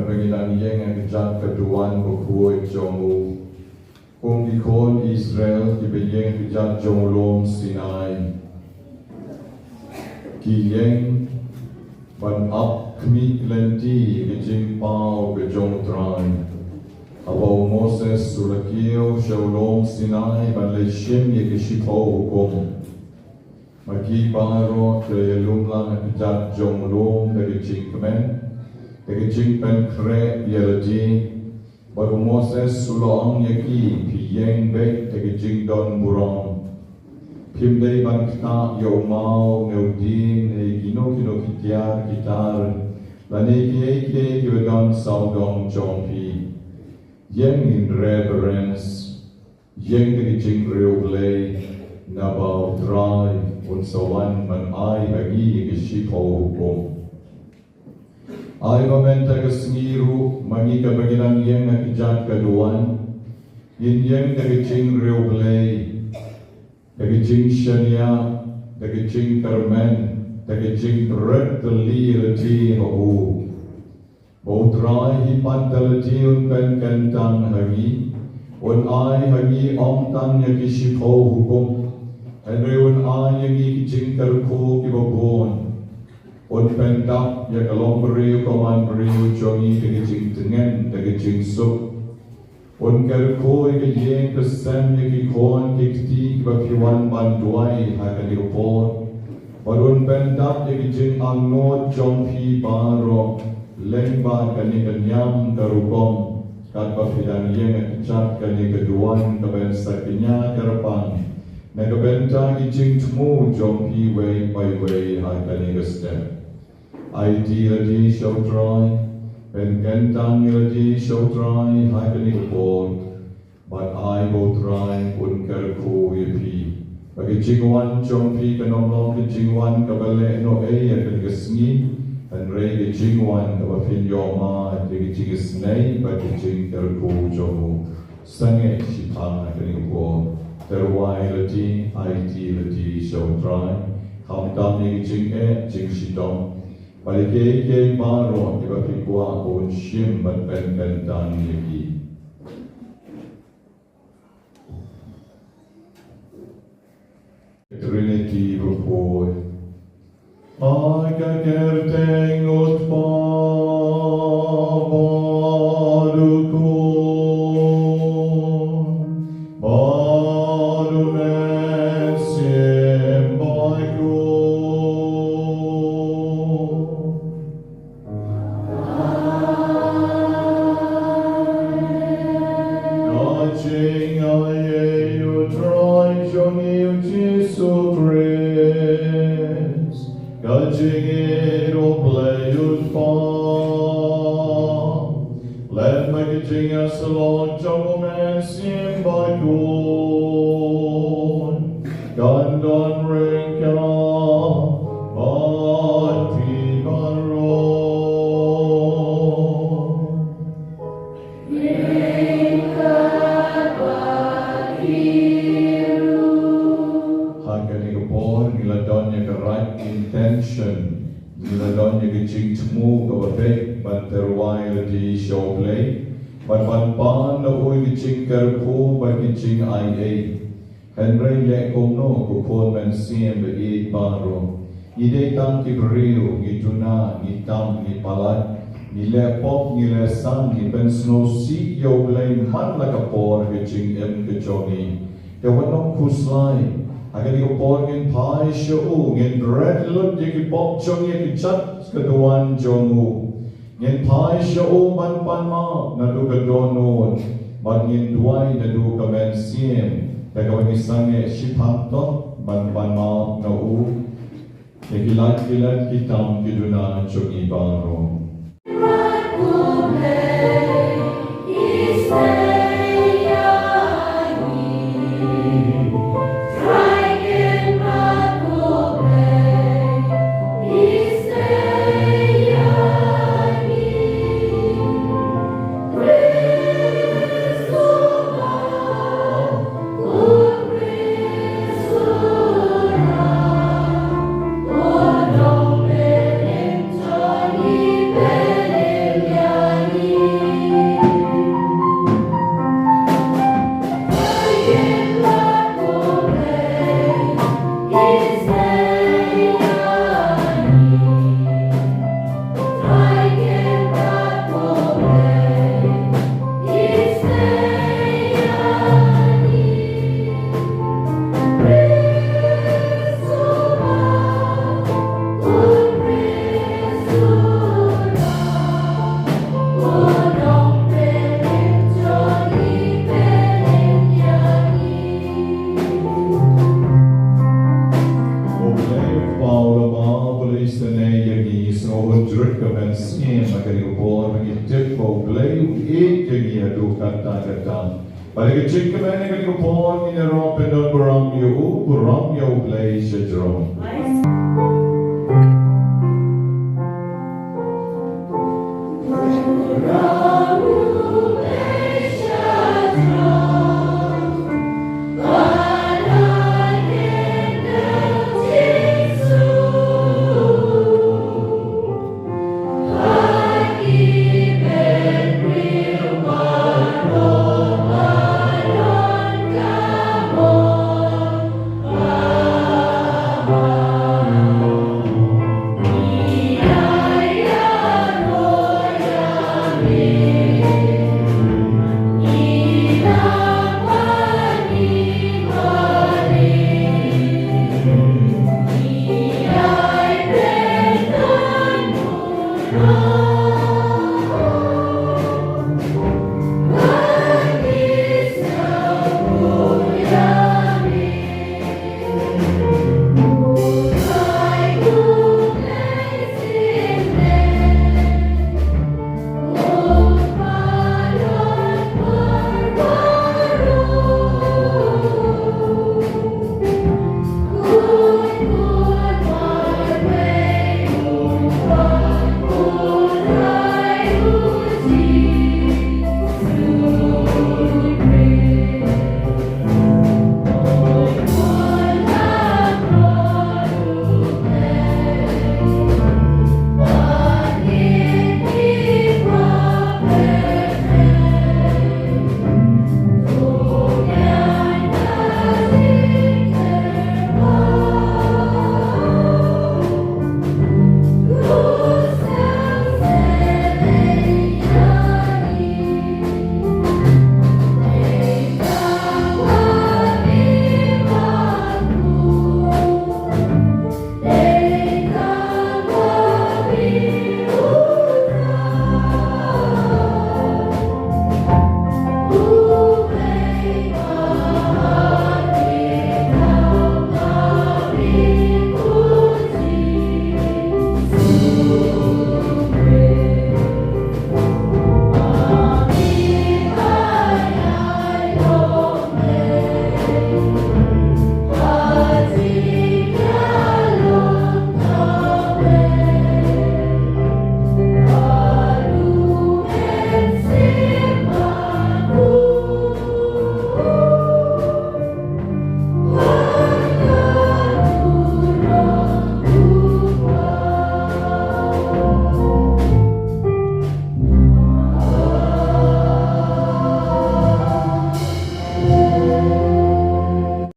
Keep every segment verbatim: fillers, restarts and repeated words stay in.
Ba ngi dang ïeng ha ka kjat ka duwan bakhuid jong u. Kum ki khun Israel kiba ïeng ha ka kjat jong u lum Sinai, ki ïeng ban ap khmih lynti ïa ka jingpaw ka jong U Trai. Haba u Moses u la kiew sha u lum Sinai ban leit shim ïa ki shiphew hukum, ma ki baroh ki la ïalum lang ha ka kjat jong u lum da ka jingkmen, da ka jingpynkhreh ïa lade. Bad u Moses u la ong ïa ki, phi ïeng beit da ka jingdon burom. Phim dei ban ktah ïa u maw ne u dieng ne kino kino ki tiar ki tar, lane kiei kiei kiba don sawdong jong phi. Ïeng in reverence. Ïeng da ka jingriewblei, naba U Trai un sa wan ban ai ha ngi ïa ki shiphew hukum. Ai ba mynta ka sngi ruh ma ngi kaba ngi dang ïeng ha ka kjat ka duwan, ngin ïeng da ka jingriewblei, da ka jingshaniah, da ka jingkyrmen, da ka jingkyrkhu ïa lade ha u. Ba U Trai hi pat da lade un pynkyntang ha ngi, un ai ha ngi ym tang ïa ki shiphew hukum, hynrei un ai ïa ngi ki jingkyrkhu kiba bun. Un pyndap ïa ka longbriew ka manbriew jong ngi da ka jingtngen, da ka jingsuk. Un kyrkhu ïa ka ïing ka sem, ïa ki khun ki kti kiba phi wan ban duwai ha kane ka por. Bad un pyndap ïa ka jingangnud jong phi baroh, lyngba kane ka niam ka rukom, katba phi dang ïeng ha ka kjat kane ka duwan kaban sa kñia kyrpang na ka bynta ki jingthmu jong phi uwei pa uwei ha kane ka step. Aiti lade sha U Trai, pynkyntang ïa lade sha U Trai ha kane ka por. Bad ai ba U Trai un kyrkhu ïa phi, ba ka jingwan jong phi kan ym long ka jingwan kaba lehnohei ïa kane ka sngi, hynrei ka jingwan kaba phin ïoh mad ïa ka jingisynei bad ka jingkyrkhu jong u. Sangeh shiphang ha kane ka por. Tyrwa ïa lade, aiti lade sha U Trai, khamtam ïa ka jingeh jingshitom, bad ïa kiei kiei baroh kiba phi kwah ba un shim bad pynkyntang ïa ki. Trinity bakhuid. Ha ka kyrteng U Kpa bad U Khun bad U Mynsiem Bakhuid. Ka jingai ei U Trai jong ngi U Jisu Khrist, ka jingïeit U Blei U Kpa, lem bad ka jingïasyllok jong U Mynsiem Bakhuid, kan don ryngkat bad phi baroh. Ha kane ka por ngi la don ïa ka right intention, ngi la don ïa ka jingthmu kaba beit ban tyrwa ïa lade sha U Blei, ban pan na u ïa ka jingkyrkhu bad ka jingaiei. Hynrei leh kumno ko khun mynsiem ba ïeit baroh? Ngi dei tang ki briew, ngi duna, ngi tam, ngi palat, ngi leh pop, ngi leh san, ngi pynsngewsih ïa U Blei man la ka por ka jingim ka jong ngi. Te wat nym khuslai, ha kane ka por ngin phai sha u, ngin bret lut ïa ki pop jong ngi ha ka kjat ka duwan jong u. Ngin phai sha u ban pan map naduh ka dohnud, bad ngin duwai naduh ka mynsiem, da kaba ngi sangeh shiphang tot ban pan map na u ïa ki lait ki lait, ki tam ki duna jong ngi baroh. Ngi ma ka dei ka por ba ngi tip ba U Blei u ïeit ïa ngi haduh katta katta. Bad ha ka jingkmen ha ka dei ka por ngin ïaroh pynban burom ïa u, burom ïa U Blei sha jrong.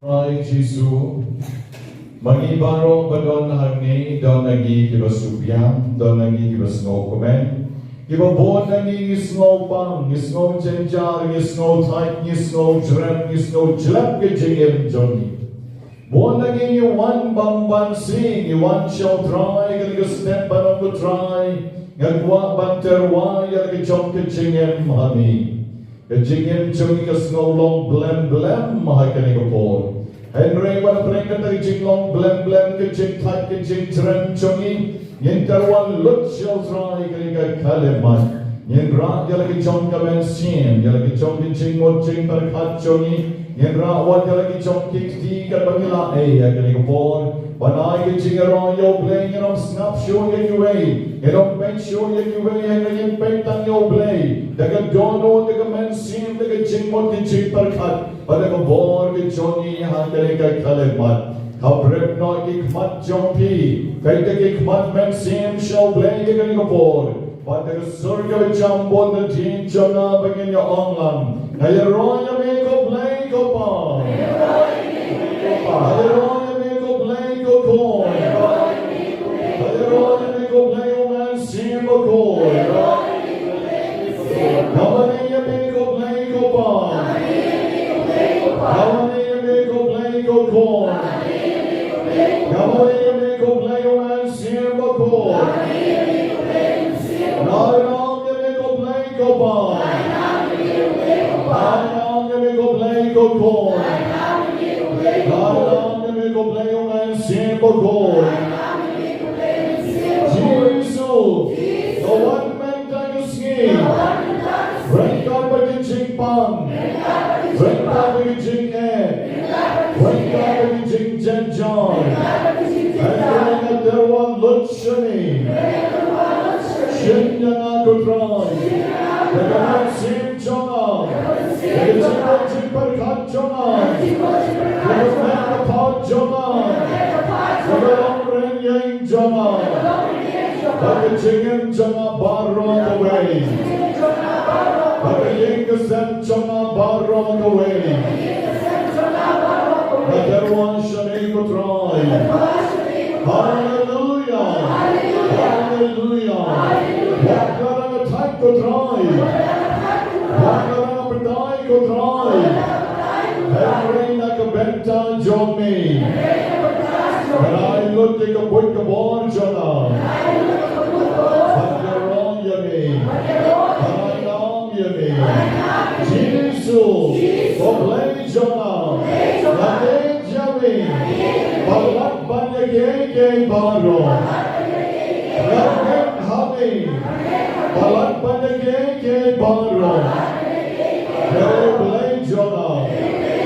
Trai Jisu, ma ngi baroh ba don hangne, don na ngi kiba sngewbiang, don na ngi kiba sngewkmen, kiba bun na ngi ngi sngewpang, ngi sngew jynjar, ngi sngewthait, ngi sngewjrem, ngi sngewjlep ka jingim jong ngi. Bun na ngi ngi wan bam ban sih, ngi wan sha U Trai ha kane ka step ba nong U Trai, nga kwah ban tyrwa ïa la ka jong ka jingim ha ngi. Ka jingim jong ngi ka sngew long blem blem ha kane ka por. Hynrei ban pyrshang kata ka jinglong blem blem, ka jingthait ka jingjrem jong ngi, ngin tyrwa lut sha U Trai ha kane ka khyllipmat. Ngin rah ïa la ka jong ka mynsiem, ïa la ka jong ka jingmut jingpyrkhat jong ngi. Ngin rah wat ïa la ka jong ki kti katba ngi la ai ha kane ka por. Ban ai ka jingïaroh ïa U Blei, ngin ym sngap shuh ïa kiwei, ngin ym peit shuh ïa kiwei, hynrei ngin peit tang ïa U Blei. Da ka dohnud, da ka mynsiem, da ka jingmut ka jingpyrkhat, bad da ka bor ka jong ngi ha kane ka khyllipmat. Ka bret noh ki khmat jong phi, peit da ki khmat mynsiem sha U Blei ha kane ka por. Bad da ka sur kaba jam bun na dien jong nga ba ngin ïa ong lang. Nga ïaroh ïa me ko Blei ko Pa. Nga ïaroh ïa me ko Blei ko Khun. Nga ïaroh ïa me ko Blei U Mynsiem Bakhuid. Nga wan ïa me ko Blei ko Pa. Nga wan ïa me ko Blei ko Khun. Nga wan ïa me ko Blei U Mynsiem Bakhuid. Nga wan ïa me ko Blei ko Pa. Nga wan ïa me ko Blei ko Khun. Nga wan ïa me Pang. Ryngkat bad ki jingeh. Ryngkat bad ki jingjynjar. Hynrei nga tyrwa lut shane. Shim ïa nga ko Trai. Da ka mynsiem jong nga. Da ka jingpyrkhat jong nga. Da ka kyrpad jong nga. Da ka longrynieng jong nga. Bad ka jingim jong nga baroh kawei. Bad ka ïing ka sem jong nga baroh kawei. Nga tyrwa shane ko Trai. Haleluya. Haleluya. Wat la dang thait ko Trai. Wat la dang batai ko Trai. Hynrei na ka bynta jong me. Nga ai lut ïa ka buit ka bor jong nga. Bad ïaroh ïa me. Bad ai nam ïa me. Jisu, ko Blei jong nga. Nga ngeit ïa me. Palat ban ïa kiei kiei baroh. Nga ngeit ha me. Palat ban ïa kiei kiei baroh. Ïa u Blei jong nga.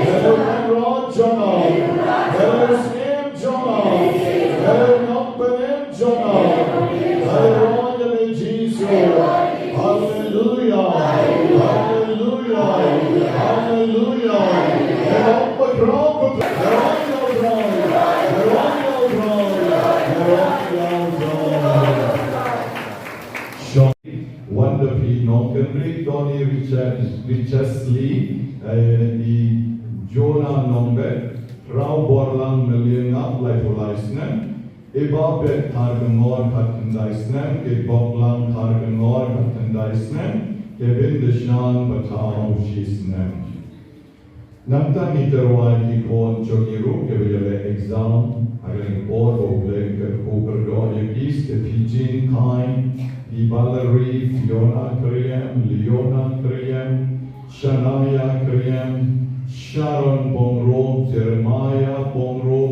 Ïa u Kynrad jong nga. Ïa u Syiem jong nga. Ïa u Nongpynim jong nga. Ïaroh ïa me Jisu. Haleluya. Haleluya. Haleluya. Ïaroh ïa u Trai. Ïaroh ïa u Trai. Ïaroh ïa u Trai. Ïaroh ïa u Trai. Shong. Wan da phi Nongkynrih Tony Richard, Richard Lee, eh, i Jonah Nongbet, Rau Borlang Meliangap laiphew lai snem, Iba Bek Kharkongor khatkhyndai snem, Kit Boklang Kharkongor khatkhyndai snem, Kevin Deshan Pathaw shi snem. Nangta ngi tyrwa ïa ki khun jong ngi ruh kiba ïaleh exam ha kane ka por, ba U Blei un kyrkhu kyrdoh ïa ki. Stephen Jin Khai, Valerie, Fiona Kyriem, Leona Kyriem, Shania Kyriem, Sharon Bongro, Jeremiah Bongro,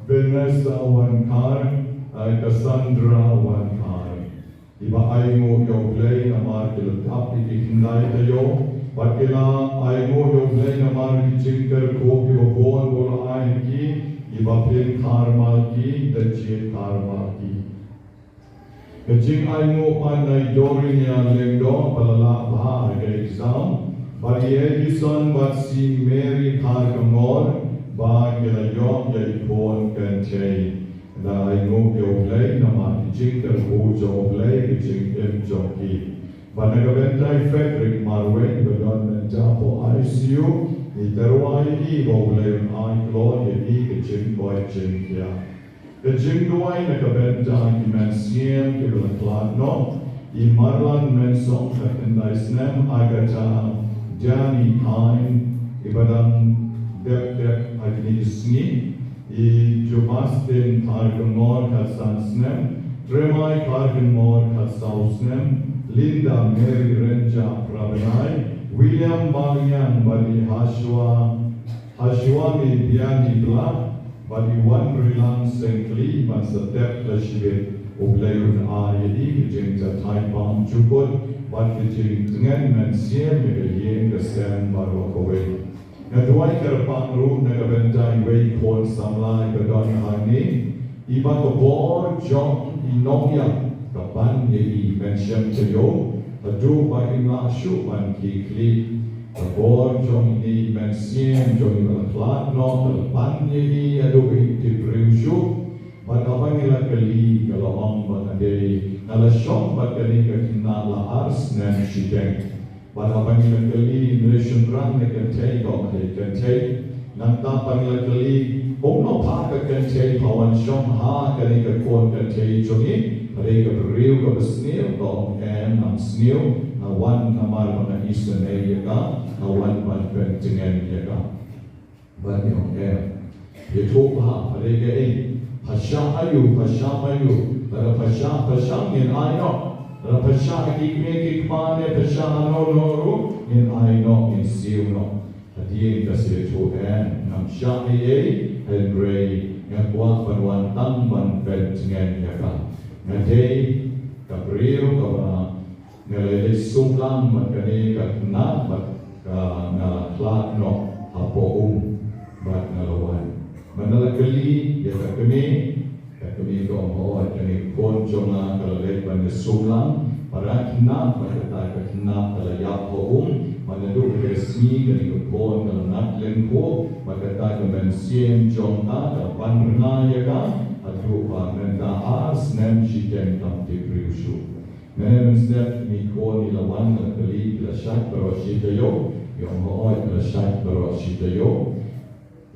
Vanessa Wankhar, eh, Cassandra Wankhar. Kiba ainguh ïa U Blei namar ki la dap ïa ki khyndai taïew, bad ki la ainguh ïa U Blei namar ki jingkyrkhu kiba bun ba u la ai ha ki, kiba pynkhar ma ki, da jied khar ma ki. Ka jingainguh pat na i Dorinia Lyngdoh ba la lah bha ha ka exam, bad i Edison bad i Mary Kharkongor ba ki la ïoh ïa i khun kynthei. Nga ainguh ïa U Blei namar ki jingkyrkhu jong U Blei, ki jingim jong ki. Bad na ka bynta i Frederick Marwein ba don mynta hapoh I C U, ngi tyrwa ïa i ba U Blei un ai kloi ïa i ka jingkoit jingkhiah. Ka jingduwai na ka bynta ki mynsiem kiba la khlad noh, i Marlan Mensong khatkhyndai snem, Agatha Diani Khain, iba dang dep dep ha kine ki sngi, i Jobastin Kharkongor khatsan snem, Tremai Kharkongor khatsaw snem, Linda Mary Renja phra bnai, William Bangiang bad i Hashwa Hashwa Biani Blah, bad i Wanrilang Sengkli, ban sa tep la shibit. U Blei un ai ïa i ka jingjathait bymjukut bad ka jingtngen mynsiem ïa ka ïing ka sem baroh kawei. Nga duwai kyrpang ruh na ka bynta iwei i khun samla iba don hangne, iba ka bor jong i nongïap ka ban ïa i mynsiem taïew haduh ba im lah shuh ban khie khlieh. Ka bor jong ine i mynsiem jong iba la khlad noh ka la ban ïa i haduh ba im tip briew shuh. Bad haba ngi la kylli ka la ong ba nga dei, nga la shong bad kane ka khynnah la ar snem shiteng. Bad haba ngi la kylli, ngi la shynrang ne kynthei, ka ong ka dei kynthei. Nangta pat ngi la kylli, kumno pha ka kynthei pha wan shong ha kane ka khun kynthei jong ngi? Ka dei ka briew kaba sniew? Ka ong em, ngam sniew, nga wan namar ba nga isynei ïa ka, nga wan ban pyntngen ïa ka. Bad ngi ong em. Ïathuh bha, ka dei kaei? Pha shah aïu, pha shah aïu? Lada pha shah, pha shah ngin ai noh. Lada pha shah ha ki kmie ki kpa ne pha shah hano hano ruh ngin ai noh, ngin siew noh. Hadien ka sa ïathuh em, ngam shah ei ei, hynrei nga kwah ban wan tang ban pyntngen ïa ka. Nga dei ka briew kaba nga la leit sum lang bad kane ka khynnah bad Ka nga la khlad noh hapoh um bad nga la wan. Mynta la kylli ïa ka kmie, ka kmie ka ong, "Hooid, kane ka khun jong nga ka la leit ban ïasumlang, para khynnah, bad kata ka khynnah ka la ïap ha um, bad naduh kata ka sngi kane ka khun ka la nat lyngkhuh, bad kata ka mynsiem jong ka ka la ban rnga ïa ka, haduh ba mynta ar snem shiteng kam tip briew shuh." Mynne mynstep kine ki khun ki la wan, la kylli, ki la shait baroh shi taïew. Ki ong, "Hooid, la shait baroh shi taïew."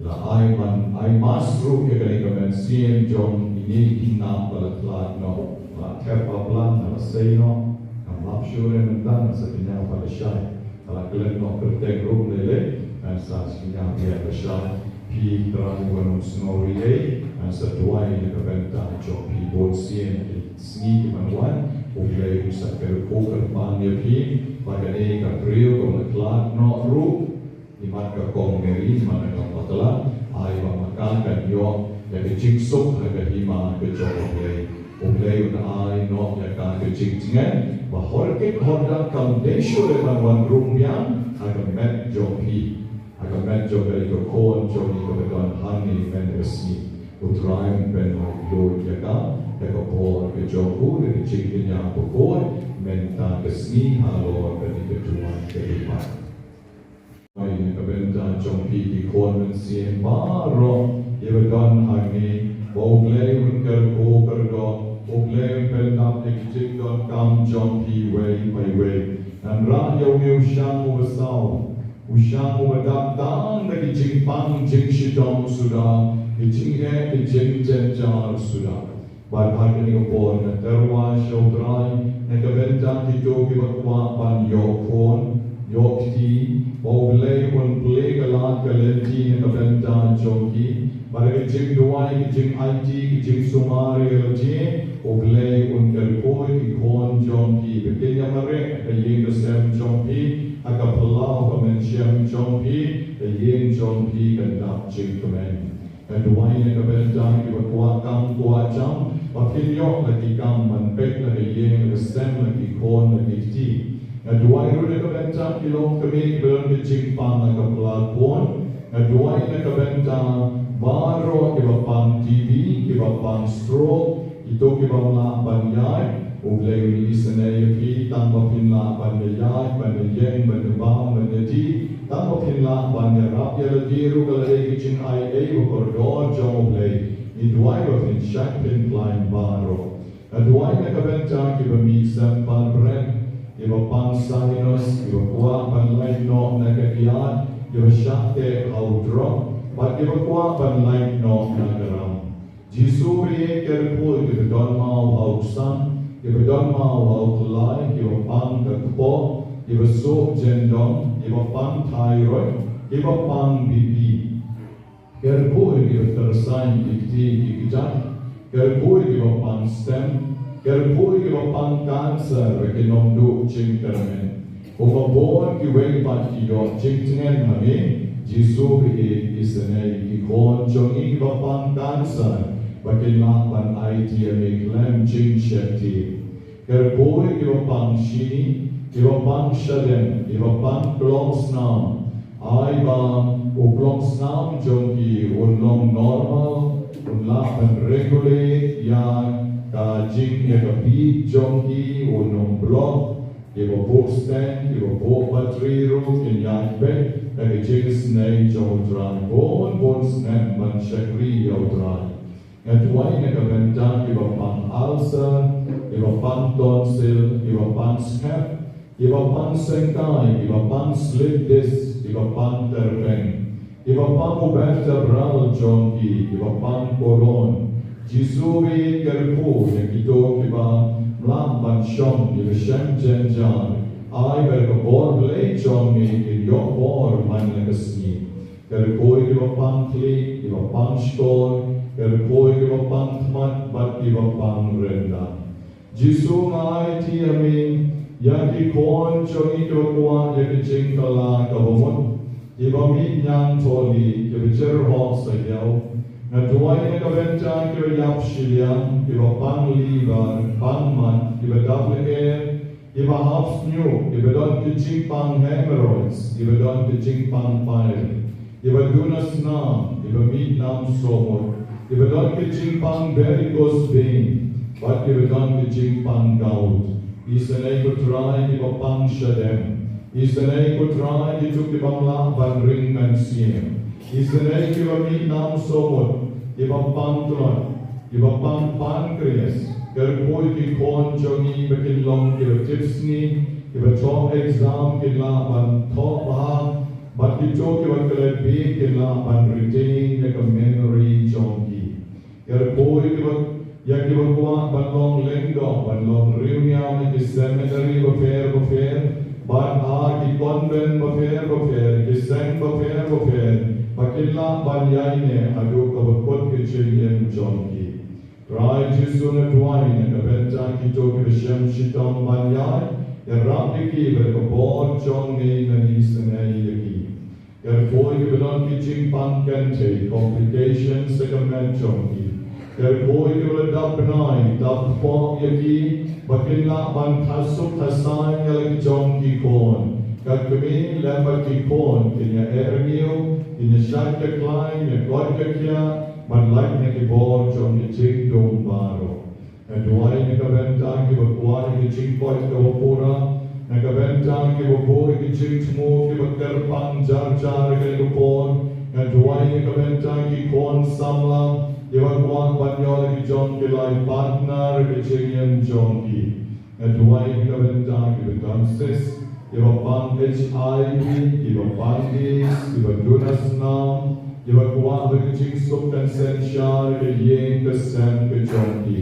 La ai ban ai mask ruh ïa kane ka mynsiem jong kine ki khynnah ba la khlad noh. La thep baplang, la sei noh. Ngam map shuh re mynta, ngan sa kynmaw ba la shait. Ka la klet noh kyrteng ruh lei lei, ngan sa kynmaw ïa ka shait. Phi Trai wan ym sngew riei, ngan sa duwai na ka bynta jong phi. Bun sien ki sngi ki ban wan, U Blei un sa kyrkhu kyrpang ïa phi, ba kane ka briew kaba la khlad noh ruh, imat ka kong Mary, imat ka bakla, ai ba ma ka kan ïoh ïa ka jingsuk ha ka hima ka jong U Blei. U Blei un ai noh ïa ka ka jingtngen, ba hor kit hor dak kam dei shuh re ban wan rung biang ha ka met jong phi. Ha ka met jong ka, ka khun jong ngi kaba don hangne mynta ka sngi. U Trai un pynlong lut ïa ka da ka bor ka jong u, da ka jingkñia bakhuid mynta ka sngi halor kane ka duwan ka dei pat. Ai na ka bynta jong phi ki khun mynsiem baroh kiba don hangne, ba U Blei un kyrkhu kyrdoh, U Blei un pyndap ïa ki jingdonkam jong phi iwei pa iwei. Ngan rah ïa une u shang uba saw, u shang uba dap tang da ki jingpang jingshitom suda, ki jingeh ki jingjynjar suda. Bad ha kane ka por nga tyrwa sha U Trai na ka bynta kito kiba kwah ban ïoh khun, ïoh kti, ba U Blei un plie ka lad ka lynti na ka bynta jong ki. Bad da ka jingduwai, ka jingaiti, ka jingsumar ïa lade, U Blei un kyrkhu ïa ki khun jong ki, ba kin ïa mareh ha ka ïing ka sem jong phi, ha ka phyllaw ka mynsiem jong phi, ka ïing jong phi kan dap jingkmen. Nga duwai na ka bynta kiba kwah kam kwah jam, ba kin ïoh la ki kam ban peit la ka ïing, la ka sem, la ki khun, la ki kti. Nga duwai ruh na ka bynta ki longkmie kiba don ka jingpang ha ka pla khun. Nga duwai na ka bynta baroh kiba pang T B, kiba pang stroke, kito ki bym lah ban ïaid, U Blei un isynei ïa phi, tang ba phin lah ban ïaid, ban ïeng, ban ïabam, ban ïadih, tang ba phin lah ban ïarap ïa lade ruh ka la dei ka jingai ei ba kordor jong U Blei. Ngi duwai ba phin shait phin khlaiñ baroh. Nga duwai na ka bynta kiba mih sympat bret, kiba pang sinus, kiba kwah ban lait noh na ka ïaid, kiba shah teh ha u drok, bad kiba kwah ban lait noh na ka ram. Jisu ba ïeit, kyrkhu ïa kiba don maw ha u ksan, kiba don maw ha u khlai, kiba pang ka kpoh, kiba suh jyndong, kiba pang thyroid, kiba pang B P. Kyrkhu ïa kiba thyrsaiñ ki kti ki kjat, kyrkhu ïa kiba pang stent, kyrkhu ïa kiba pang cancer ba kin ym duh jingkyrmen. Kumba bun kiwei pat ki ïoh jingtngen ha me, Jisu ba ïeit, isynei ïa ki khun jong ngi kiba pang cancer ba kin lah ban aiti ïa me khlem jingsheptieng. Kyrkhu ïa kiba pang shini, kiba pang shadem, kiba pang klongsnam. Ai ba u klongsnam jong ki un long normal, un lah ban regulate ïa ka jing, ïa ka beat jong ki, un ym block. Kiba buh stent, kiba buh batri ruh kin ïaid beit da ka jingisynei jong U Trai. Bun bun snem ban shakri ïa U Trai. Nga duwai na ka bynta kiba pang ulcer, kiba pang tonsil, kiba pang skep, kiba pang sengkai, kiba pang slip disc, kiba pang tyrpeng, kiba pang u vertebral jong ki, kiba pang colon. Jisu ba ïeit, kyrkhu ïa kito kibym lah ban shong, kiba shem jynjar. Ai ba da ka bor Blei jong me kin ïoh bor man la ka sngi. Kyrkhu ïa kiba pang khlieh, kiba pang shkor, kyrkhu ïa kiba pang khmat bad kiba pang ryndang. Jisu, nga aiti ïa me ïa ki khun jong ngi kiba kwah ïa ka jingkylla kaba mut, kiba mih ñiangthohlieh, kiba jyrhoh sahiaw. Nga duwai na ka bynta kiba ïap shiliang, kiba pang liver, pang mat, kiba dap lyer, Kiba hap sniew, kiba don ki jingpang hemorrhoids, kiba don ki jingpang pair, kiba duna snam, kiba mih nam sohmut, kiba don ki jingpang varicose vein, bad kiba don ki jingpang gout. Isynei ko Trai kiba pang shadem. Isynei ko Trai kito ki bym lah ban ring mynsiem. Isynei kiba mih nam sohmut, kiba pang tlot, kiba pang pancreas. Kyrkhu ïa ki khun jong ngi ba kin long kiba tipsngi, kiba thoh exam kin lah ban thoh bha, bad kito kiba klet bieit kin lah ban retain ïa ka memory jong ki. Kyrkhu ïa kiba, ïa kiba kwah ban long lyngdoh, ban long riewniam ha ki seminary bapher bapher, bad ha ki convent bapher bapher, ki seng bapher bapher, ba kin lah ban ïaineh haduh kaba kut ka jingim jong ki. Trai Jisu, nga duwai na ka bynta kito kiba shem shitom ban ïai, ïarap ïa ki bad ka bor jong me ngan isynei ïa ki. Kyrkhu ïa kiba don ki jingpang kynthei, complications ha ka met jong ki. Kyrkhu ïa kiba la dap bnai, dap kpoh ïa ki, ba kin lah ban kha suk kha saiñ ïa la ki jong ki khun. Ka kmie lem bad ki khun kin ïa eh rngiew, kin ïa shait ïa khlaiñ, ïa koit ïa khiah, ban lait na ki bor jong ki jingdum baroh. Nga duwai na ka bynta kiba kwah ïa ka jingkoit kaba pura, na ka bynta kiba buh ïa ka jingthmu kiba kyrpang jar jar ha kane ka por. Nga duwai na ka bynta ki khun samla kiba kwah ban ïoh ïa ki jong ki lai partner ha ka jingim jong ki. Nga duwai na ka bynta kiba don cyst, kiba pang H I V, kiba pang AIDS, kiba duna snam, kiba kwah ïa ka jingsuk kan synshar ha ka ïing ka sem ka jong ki.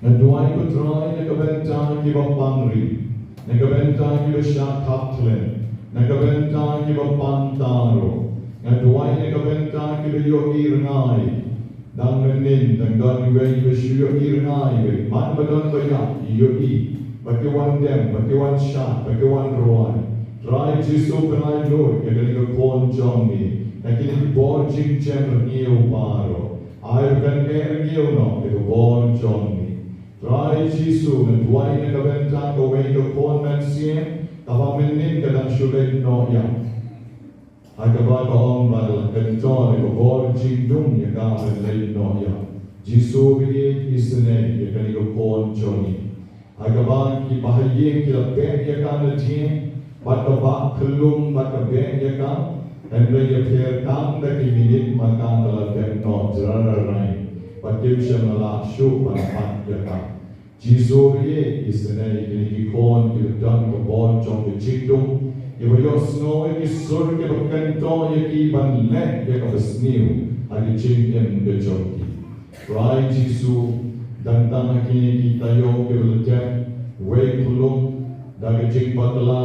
Nga duwai ko Trai na ka bynta kiba pang ri, na ka bynta kiba shah khap khlem, na ka bynta kiba pang taro. Nga duwai na ka bynta kiba ïohi rngai. Dang mynnin dang don iwei iba shu ïohi rngai, iwei man ba don ba ïap i ïohi, ba ki wan dem, ba ki wan shad, ba ki wan rwai. Trai Jisu, pynlait lut ïa kane ka khun jong me na kine ki bor jingjem rngiew baroh. Ai ba kan eh rngiew noh ïa ka bor jong me. Trai Jisu, nga duwai na ka bynta kawei ka khun mynsiem kaba mynnin ka dang shu leit noh ïap, ha kaba ka ong ba la kyntoh ïa ka bor jingdum ïa ka ban leit noh ïap. Jisu ba ïeit, isynei ïa kane ka khun jong me. Ha kaba kiba ha ïing ki la beh ïa ka na dieng, bad ka bah khyllung bad ka beh ïa ka, hynrei ïapher tang da ki minit ma ka ka la dep noh jrararaiñ, bad kim shym la lah shuh ban bat ïa ka. Jisu ba ïeit, isynei ïa kine ki khun kiba don ka bor jong ka jingdum, kiba ïohsngew ïa ki sur kiba kyntoh ïa ki ban leh ïa kaba sniew ha ka jingim ka jong ki. Trai Jisu, dang tang ha kine ki taïew kiba la dep, wei khyllung, da ka jingbakla,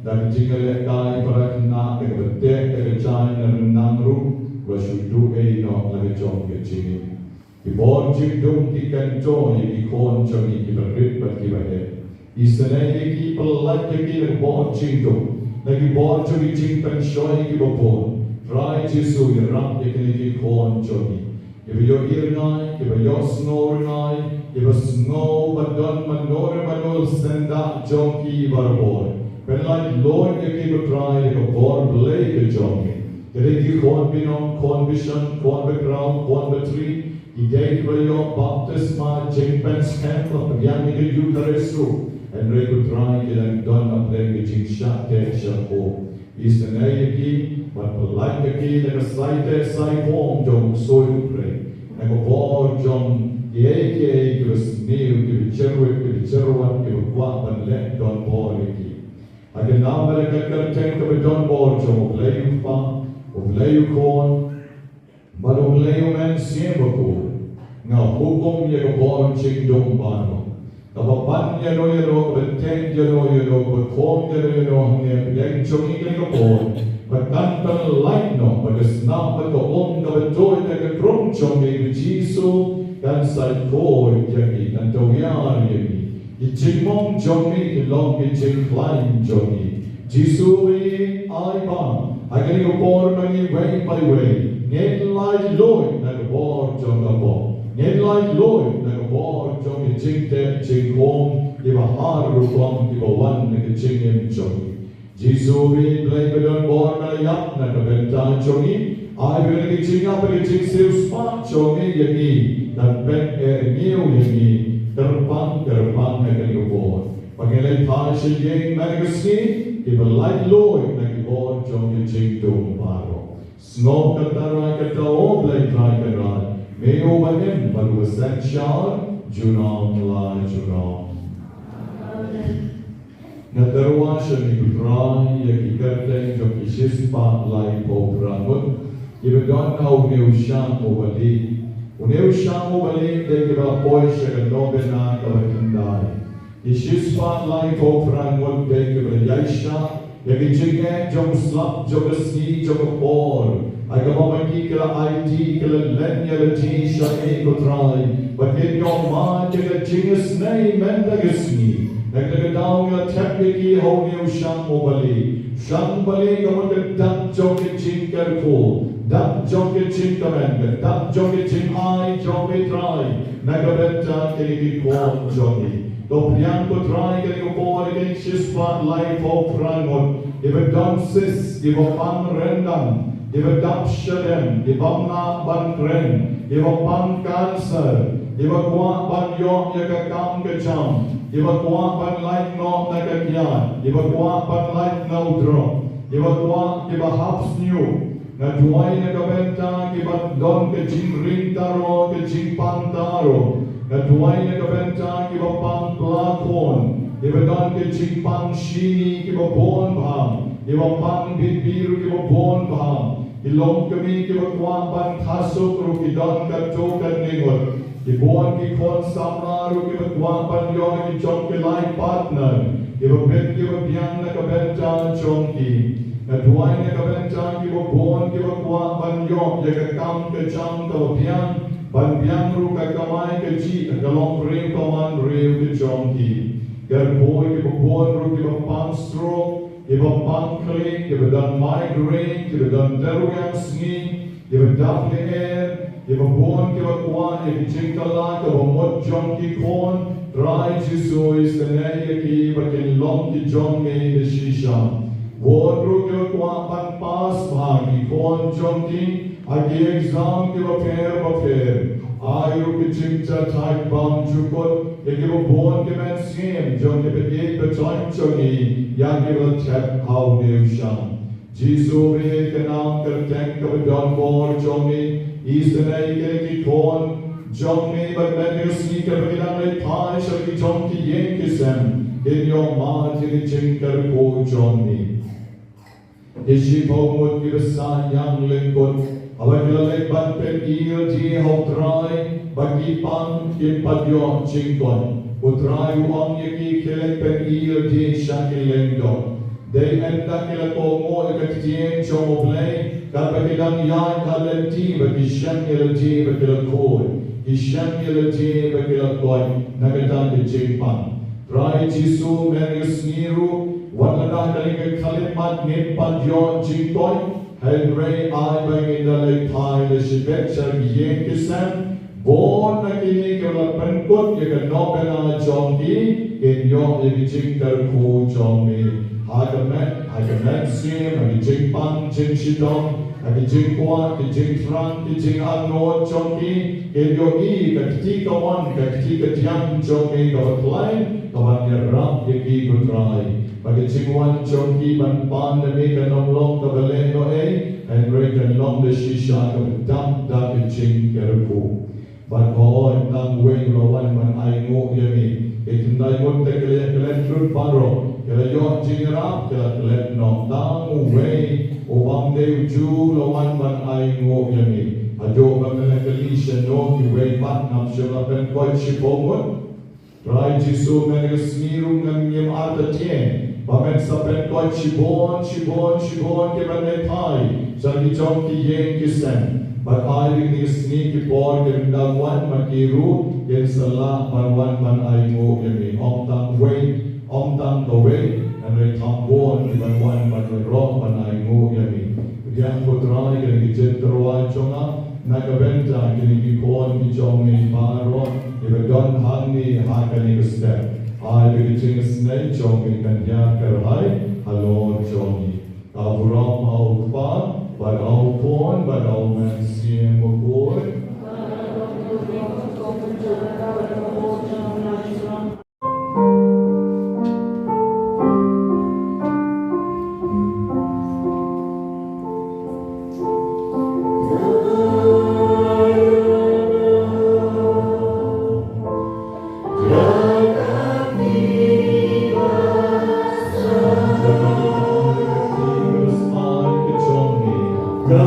da ka jingïalehkai para khynnah, da kaba teh da ka jaiñ na ryndang ruh, la shu duh ei noh la ka jong ka jingim. Ki bor jingdum ki kyntoh ïa ki khun jong ngi kiba rit bad kiba heh. Isynei ïa ki, pynlait ïa ki na ki bor jingdum, na ki bor jong ki jingpynshoi kiba bun. Trai Jisu, ïarap ïa kine ki khun jong ngi. Kiba ïohi rngai, kiba ïohsngew rngai, kiba sngew ba don mano re mano syndah jong ki barabor. Pynlait lut ïa ki ko Trai da ka bor Blei ka jong me. Ki dei ki khun binong, khun bishar, khun bakhraw, khun batri, ki dei kiba ïoh baptisma jingpynskhem, la pdiang ïa ka Eukharist ruh. Hynrei ko Trai ki dang don na pdeng ka jingshah teh shah khuid. Isynei ïa ki, bad pynlait ïa ki na ka sai teh sai khong jong u ksuid u briew. Na ka bor jong kiei kiei kiba sniew, kiba jyrwit, kiba jyrwat, kiba kwah ban leh donbor ïa ki. Ha ka nam bad ka kyrteng kaba donbor jong U Blei U Kpa, U Blei U Khun, bad U Blei U Mynsiem Bakhuid, nga hukum ïa ka bor jingdum baroh, kaba pan ïano ïano, kaba teh ïano ïano, kaba khum ïano ïano hangne ha pdeng jong ngi kane ka por, ba kan pynlait noh bad ka snam bad ka um kaba tuid na ka krung jong ngi, ba U Jisu kan sa khuid ïa ngi, kan tawiar ïa ngi. Ki jingmong jong ngi ki long ki jingkhlaiñ jong ngi. Jisu, ai ba ha kane ka por ba ngi iwei pa iwei ngin lait luid na ka bor jong ka pop, ngin lait luid na ka bor jong ka jingteh jingkhum, kiba har rukom kiba wan na ka jingim jong ngi. Jisu ba ïeit Blei ba don bor, me la ïap na ka bynta jong ngi. Ai ba ka jingïap bad ka jingsiewspah jong ngi ïa ngi kan pyneh ïa ngi, kyrpang kyrpang ha kane ka por. Ba ngin leit phai sha ïing man ka sngi kiba laitluid na ki bor jong ka jingdum baroh. Sngap kata rai kata, O Blei Trai Kynrad, me uba im bad uba synshar junom la junom. Nga tyrwa sha me ko Trai ïa ki kyrteng jong ki shispah laiphew phra ngut kiba don ha une u shang uba lieh. Une u shang uba lieh dei kiba poi sha ka novena kaba khyndai. Ki shispah laiphew phra ngut dei kiba la ïaishah ïa ki jingeh jong u slap, jong ka sngi, jong ka por. Ai kaba ma ki ki la aiti, ki la len ïa lade sha me ko Trai, ba kin ïoh mad ïa ka jingisynei mynta ka sngi. Na kata ka daw ngi la thep ïa ki ha une u shang uba lieh. Shang uba lieh ka mut ka dak jong ka jingkyrkhu, dak jong ka jingkmen, ka dak jong ka jingai jong me Trai na ka bynta kine ki khun jong ngi. To pdiang ko Trai kane ka por ïa ki shispah laiphew phra ngut kiba don cyst, kiba pang ryndang, kiba dap shadem, kiba bym lah ban kren, kiba pang cancer, kiba kwah ban ïoh ïa ka kam ka jam, kiba kwah ban lait noh na ka kiad, kiba kwah ban lait na u drok, kiba kwah, kiba hap sniew. Nga duwai na ka bynta kiba don ka jingring taro, ka jingpang taro. Nga duwai na ka bynta kiba pang pla khun, kiba don ka jingpang shini, kiba bun bha, kiba pang bit biru, kiba bun bha. Ki longkmie kiba kwah ban khasuk ruh ki don katto katne ngut. Ki bun ki khun samla ruh kiba kwah ban ïoh ki jong ki life partner, kiba bit kiba biang na ka bynta jong ki. Nga duwai na ka bynta kiba bun kiba kwah ban ïoh ïa ka kam ka jam kaba biang, ban biang ruh ka kamai kajih ha ka longbriew ka wanriew ka jong ki. Kyrkhu ïa kiba bun ruh kiba pang stroke, kiba pang khlieh, kiba don migraine, kiba don tyrwiang sngi, kiba dap lyer, kiba bun kiba kwah ïa ka jingkylla kaba mut jong ki khun. Trai Jisu, isynei ïa ki ba kin long ki jong me da shisha. Bun ruh kiba kwah ban pass bha ki khun jong ki ha ki exam kiba pher bapher. Ai ruh ka jingjathait bymjukut ïa kiba bun ki mynsiem jong kiba ïeit ba jong ngi, ïa kiba la thep ha une u shang. Jisu, me ka nam kyrteng kaba don bor jong me, isynei ïa kine ki khun jong me bad mynta ka sngi kaba ki dang leit phai sha ki jong ki ïing ki sem, kin ïoh mad ïa ka jingkyrkhu jong me. Ki shiphew ngut kiba sah ïang lyngkot, haba ki la leit ban pyni lade ha u Trai ba ki pang, kim pat ïoh jingkoit. U Trai u ong ïa ki, khie leit pyni lade sha ki lyngdoh. Dei ynda ki la kohnguh ïa ka ktien jong U Blei, katba ki dang ïaid ha lynti ba ki shem ïa lade ba ki la khuid, ki shem ïa lade ba ki la koit na kata ka jingpang. Trai Jisu, mynta ka sngi ruh, wat lada kane ka khyllipmat ngim pat ïoh jingkoit, hynrei ai ba ngin da leit phai da shibit sha ki ïing ki sem, bun na kine kiba la pynkut ïa ka novena jong ki, kin ïoh ïa ka jingkyrkhu jong me. Ha ka met, ha ka mynsiem, ha ka jingpang jingshitom, ha ka jingkwah, ka jingthrang, ka jingangnud jong ki, kin ïohi ka kti kamon, ka kti kadiang jong me kaba khlaiñ, kaban ïarap ïa ki, ko Trai. Ba ka jingwan jong ki ban pan na me kan ym long kaba lehnohei, hynrei kan long da shisha kaba dap da ka jingkyrkhu. Bad hooid, tang uwei u la wan ban ainguh ïa me. Ki khyndai ngut te ki la ïaklet lut baroh, ki la ïoh jingïarap, ki la klet noh. Tang uwei u bym dei u Jiw u la wan ban ainguh ïa me. Haduh ba me la kylli shano kiwei pat, ngam shym la pynkoit shiphew ngut? Trai Jisu, mynta ka sngi ruh ngam, ngim artatien ba men sa pynkoit shibun, shibun, shibun kiban leit phai sha ki jong ki ïing ki sem. Bad ai ba kine ki sngi ki por kin dang wan, ma ki ruh kin sa lah ban wan ban ainguh ïa me. Ym tang uwei, ym tang kawei, hynrei tang bun kiban wan ban ïaroh ban ainguh ïa me. Pdiang, ko Trai, kane ka jingtyrwa jong nga na ka bynta kine ki khun ki jong me baroh kiba don hangne ha kane ka step. Ai ba ka jingisynei jong me kan hiar kyrhai halor jong ngi. Ka burom ha U Kpa bad ha U Khun bad ha U Mynsiem Bakhuid. Ka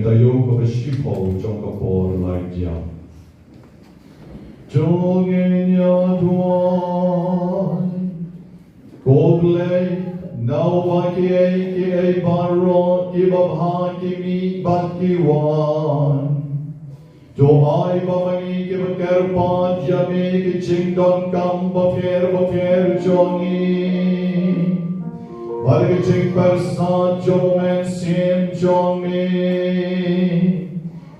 taïew kaba shiphew jong ka por laitia. To ngin ïa duwai. Ko Blei, naba kiei kiei baroh kiba bha ki mih bad ki wan. To ai ba ma ngi kiba kyrpad ïa me ki jingdonkam bapher bapher jong ngi, bad ki jingpyrsad jong U Mynsiem jong me,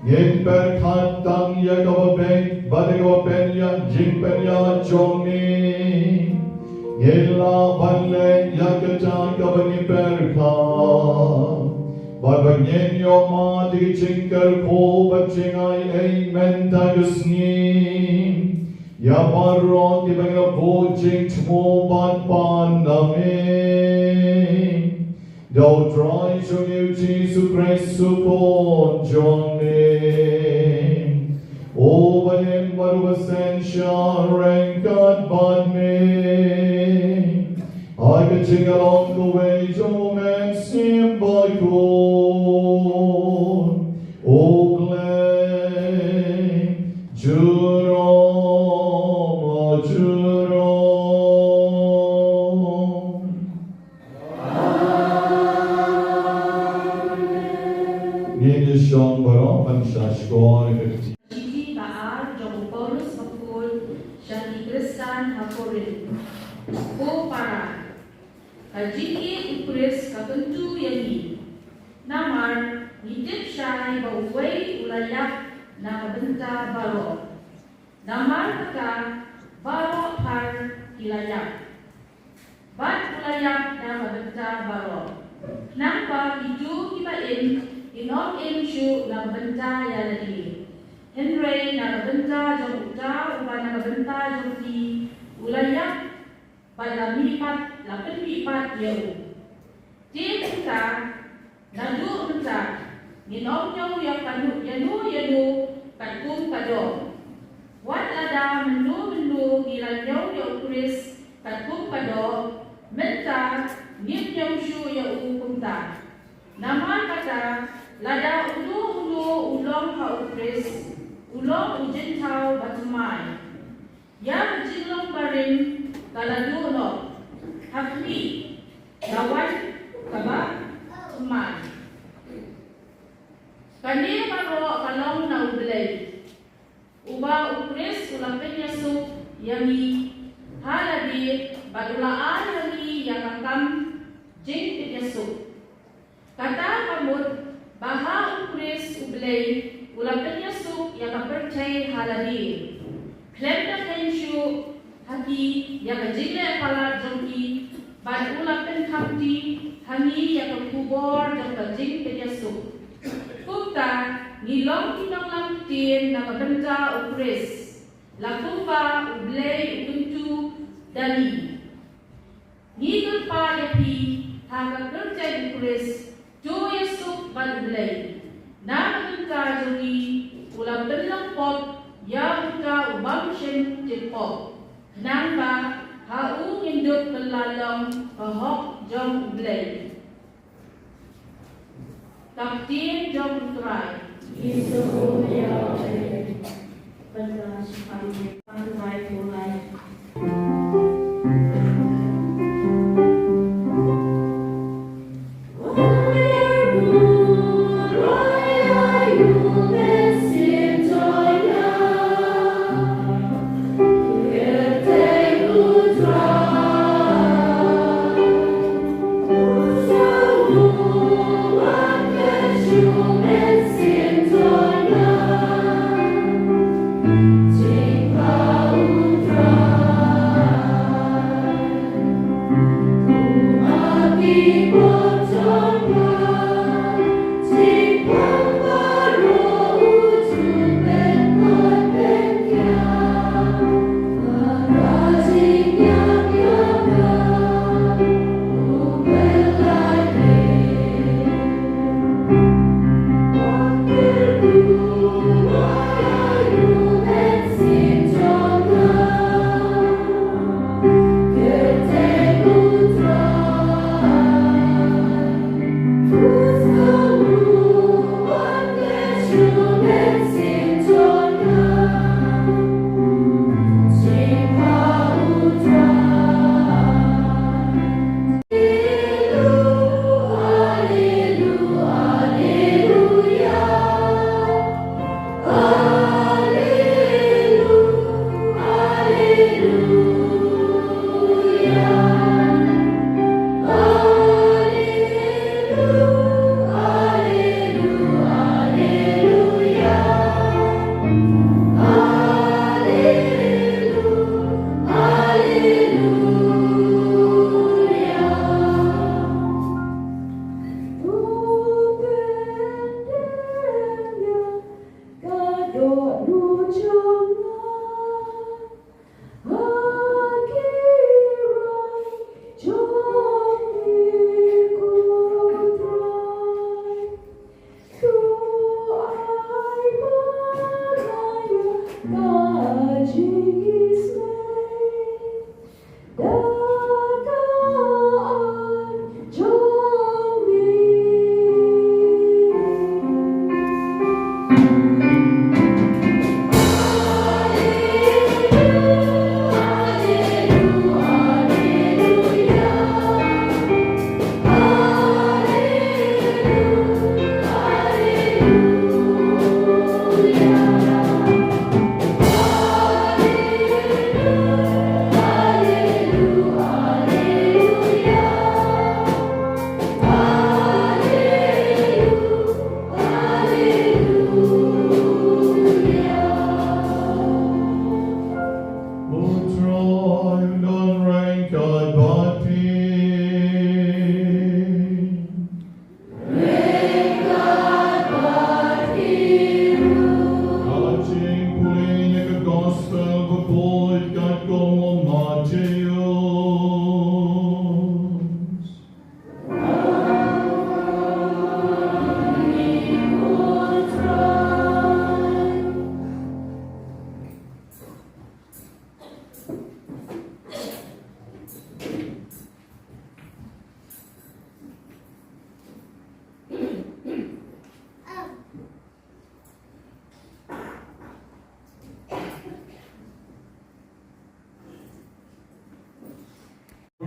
ngin pyrkhat tang ïa kaba beit bad ïa kaba pynïaid jingpynïaid jong me. Ngin lah ban leh ïa kata kaba ngi pyrkhat. Bad ba ngin ïoh mad ïa ki jingkyrkhu bad jingai ei mynta ka sngi ïa baroh kiba ngi la buh jingthmu bad pan na me. Da U Trai jong ngi U Jisu Khrist U Khun jong me, uba im bad uba synshar ryngkat bad me, ha ka jingïalong kawei jong U Mynsiem Bakhuid, U Blei junom junom. Ngin ïa shong baroh ban sha shkor ïa ka kti. Shithi ba ar jong u Paulus bakhuid sha ki Khristan ha Korinth. Ko para, ka jingïeit u Khrist ka kyntu ïa ngi. Namar ngi tip shai ba uwei u la ïap na ka bynta baroh. Namar kata baroh phar ki la ïap. Bad u la ïap na ka bynta baroh, khnang ba kito kiba im kin ym im shuh na ka bynta ïa lade, hynrei na ka bynta jong uta uba na ka bynta jong ki u la ïap, bad la mihpat, la pynmihpat ïa u. Te mynta, naduh mynta, ngin ym ñiew ïa kano, ïano ïano katkum ka doh. Wat lada mynno mynno ngi la ñiew ïa u Khrist katkum ka doh, mynta ngim ñiew shuh ïa u kumta. Namar kata, lada uno uno u long ha u Khrist, u long u jingthaw bathymmai. Ïa ka jinglong barim ka la duh noh. Ha khmih, la wan kaba thymmai. Kane baroh ka long na u Blei, uba u Khrist u la pynïasuk ïa ngi ha lade, bad u la ai ha ngi ïa ka kam jingpynïasuk. Kata ka mut ba ha u Khrist u Blei u la pynïasuk ïa ka pyrthei ha lade, khlem da kheiñ shuh ha ki ïa ka jingleh palat jong ki, bad u la pynkhapti ha ngi ïa ka khubor jong ka jingpynïasuk. Kumta, ngi long ki nonglam ktien na ka bynta u Khrist, la kumba u Blei u kyntu da ngi. Ngi kyrpad ïa phi ha ka kyrteng u Khrist, to ïasuk bad u Blei. Na ka bynta jong ngi u la pynlong pop ïa uta u bym shym tip pop, khnang ba ha u ngin dup kylla long ka hok jong u Blei. Ka ktien jong u Trai. Ngi sngewbha ïa u. Ban da shaphang u Trai u lai.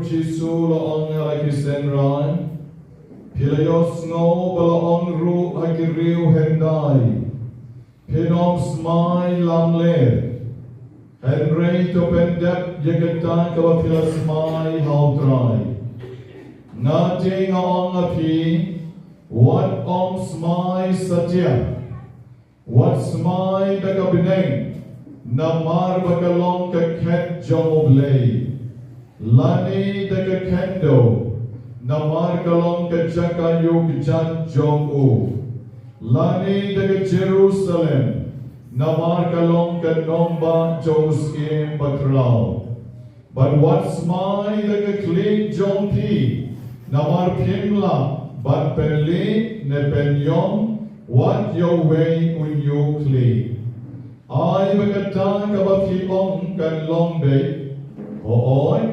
Jisu la ong ha la ki synran, phi la ïohsngew ba la ong ruh ha ki riew hyndai, phin ym smai lamler. Hynrei to pyndep ïa kata kaba phi la smai ha U Trai. Nga te nga ong ha phi, wat ym smai satia. Wat smai da ka bneng, namar ba ka long ka khet jong U Blei. Lane da ka khyndew, namar ka long ka jaka ïuh kjat jong u. Lane da ka Jerusalem, namar ka long ka nongbah jong u Syiem Bakhraw. Bad wat smai da ka khlieh jong phi, namar phim lah ban pynlih ne pynïong wat ïa uwei u hynñiew khlieh. Ai ba kata kaba phi ong kan long beit, hooid,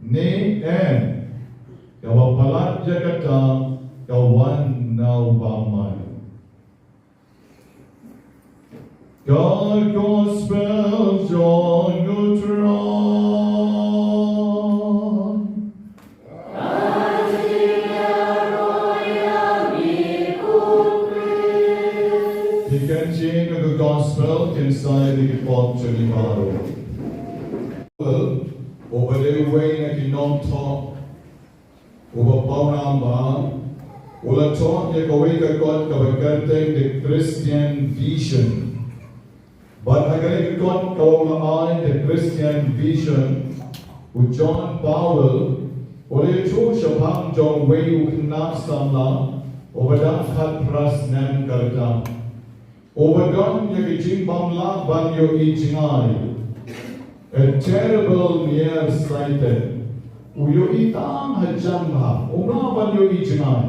ne em. Kaba palat ïa kata ka wan na U Bamar. Ka Gospel jong U Trai. Phi kynjin na ka Gospel, kin sa ïa ki pop jong ngi baroh. Uba dei uwei na ki nongthoh uba pawnam bha, u la thoh ïa kawei ka kot kaba kyrteng The Christian Vision. Bad ha kane ka kot kaba u la ai The Christian Vision, u John Powell u la ïathuh shaphang jong uwei u khynnah samla uba dang khatphra snem ka rta. Uba don ïa ka jingbymlah ban ïohi jngai. A terrible nearsighted. U ïohi tang hajan bha, um lah ban ïohi jngai.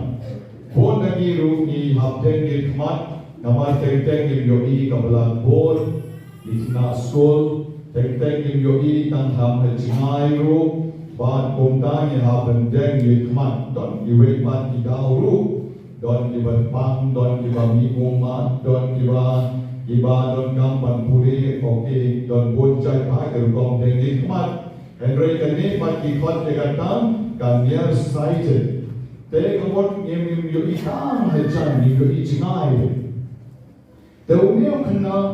Bun na ngi ruh ngi hap deng ïa khmat, namar teng teng ngim ïohi ka blackboard. Ngi khynnah skul, teng teng ngim ïohi tang ha jngai ruh. Bad kumta ngi hap ban deng ïa khmat. Don kiwei pat ki daw ruh. Don kiba pang, don kiba mih ummat, don kiba, kiba donkam ban pule, okay, don bun jait bha ki rukom deng ïa khmat. Hynrei kane pat ki khot ïa kata ka nearsighted. Te ka mut ngim, ngim ïohi tang hajan, ngim ïohi jngai. Te une u khynnah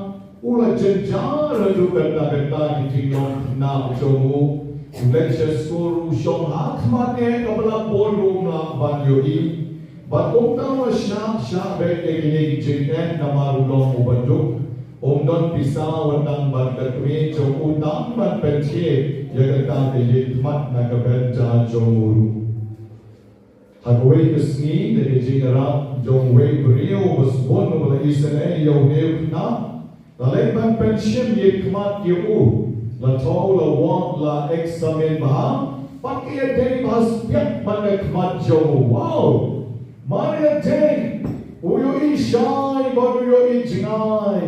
u la jynjar haduh katta katta ki jinglong khynnah jong u. U leit sha skul ruh u shong ha khmat ne ka blackboard ruh um lah ban ïohi. Bad kumta u la shah shah beit ïa kine ki jingeh namar u long uba duk. Um don pisa wat tang ban ka kmie jong u tang ban pynthied ïa kata ka ïing khmat na ka bynta jong u ruh. Ha kawei ka sngi da ka jingïarap jong uwei u briew uba sbun uba la isynei ïa une u khynnah, la leit ban pynshim ïa khmat ïa u. La thoh, la wad, la eksamin bha, bad ka ïadei bha spiak bad ka khmat jong u. Wow! Mar ïadei u ïohi shai bad u ïohi jngai.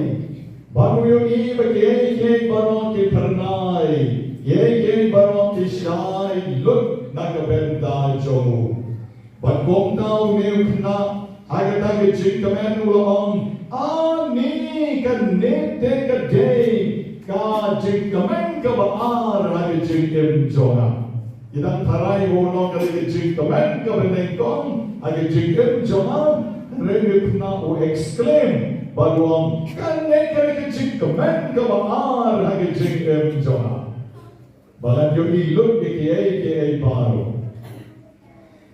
Bad u ïohi ba kiei kiei baroh ki phyrnai, kiei kiei baroh ki shai lut na ka bynta jong u. Bad kumta une u khynnah ha kata ka jingkmen u la ong, ani kane te ka dei ka jingkmen kaba ar ha ka jingim jong nga. Ki dang tharai ba u long kane ka jingkmen kaba nyngkong ha ka jingim jong nga. Hynrei une u khynnah u exclaim bad u ong, kane kane ka jingkmen kaba ar ha ka jingim jong nga. Ba ngan ïohi lut ïa kiei kiei baroh.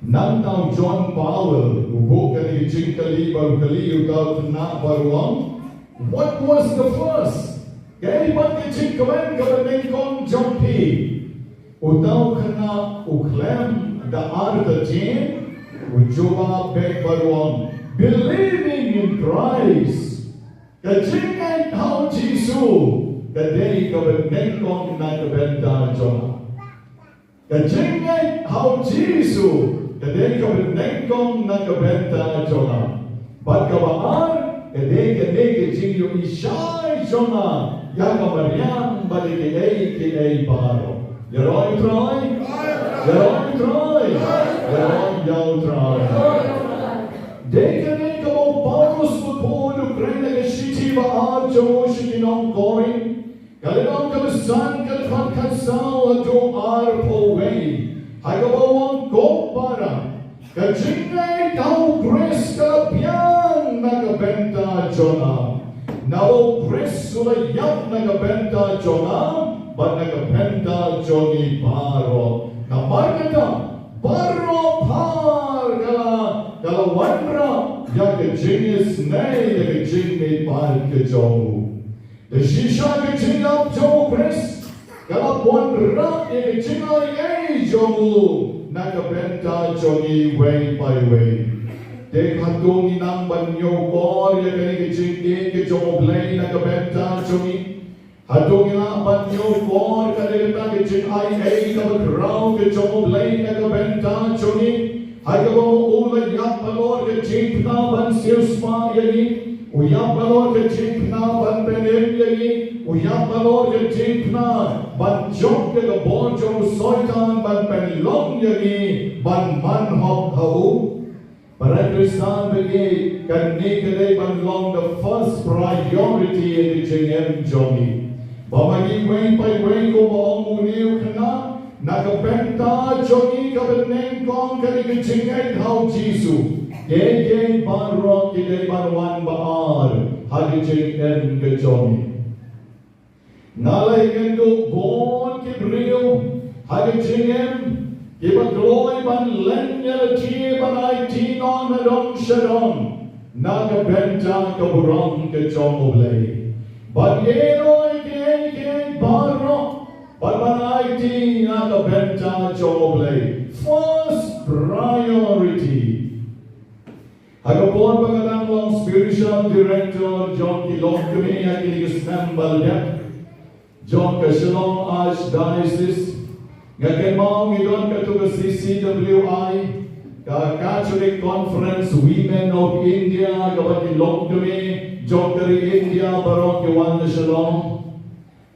Nangta u John Powell u buh kane ka jingkylli bad u kylli ïa uta u khynnah bad u ong, what was the first? Kaei pat ka jingkmen kaba nyngkong jong phi? Uta u khynnah u khlem da artatien, u jubab beit bad u ong, believing in Christ. Ka jingngeit ha u Jisu ka dei kaba nyngkong na ka bynta jong nga. Ka jingngeit ha u Jisu ka dei kaba nyngkong na ka bynta jong nga. Bad kaba ar ka dei kane ka jingïohi shai jong nga ïa ka mariang bad ïa kiei kiei baroh. Ïaroh ïa u Trai. Ïaroh ïa u Trai. Ïaroh ïa u Trai. Dei kane kaba u Paulus u buh ha ka shithi ba ar jong u sha ki nong Korinth. Ka lynnong kaba san, ka dkhot khatsaw haduh arphew wei. Ka jingngeit ha u Khrist ka la biang na ka bynta jong nga. Naba u Khrist u la ïap na ka bynta jong nga bad na ka bynta jong ngi baroh. Namar kata baroh phar ka la, ka la wanrah ïa ka jingisynei, ïa ka jingmihpat ka jong u. Da shisha ka jingïap jong u Khrist ka la wanrah ïa ka jingai ei jong u na ka bynta jong ngi iwei pa iwei. Te hato ngi nang ban ñiewkor ïa kane ka jingïeit ka jong u Blei na ka bynta jong ngi? Hato ngi lah ban ñiewkor ïa kata ka jingai ei kaba khraw ka jong u Blei na ka bynta jong ngi? Ha kaba u la ïap halor ka jingpynbna ban siewspah ïa ngi. U ïap halor ka jingpynbna ban pynim ïa ngi. U ïap halor ka jingpynbna ban jop ïa ka bor jong u Soitan ban pynlong ïa ngi ban manhok ha u. Para Khristan ba ïeit, kane ka dei ban long the first priority ïa ka jingim jong ngi. Ba ma ngi iwei pa iwei kumba ong une u khynnah, na ka bynta jong ngi kaba nyngkong ka dei ka jingngeit ha u Jisu. Kiei kiei baroh ki dei ban wan ba ar ha ka jingim ka jong ngi. Nga la ïakynduh bun ki briew ha ka jingim kiba kloi ban len ïa lade ban aiti noh na dong sha dong na ka bynta ka burom ka jong u Blei. Ban ïehnoh ïa kiei kiei baroh bad ban aiti na ka bynta jong u Blei. First priority. Ha ka por ba nga dang long spiritual director jong ki longkmie ha kine ki snem ba la dep jong ka Shillong Archdiocese, nga kynmaw ngi don kato ka C C W I, ka Catholic Conference Women of India, kaba ki longkmie jong ka ri India baroh ki wan na Shillong.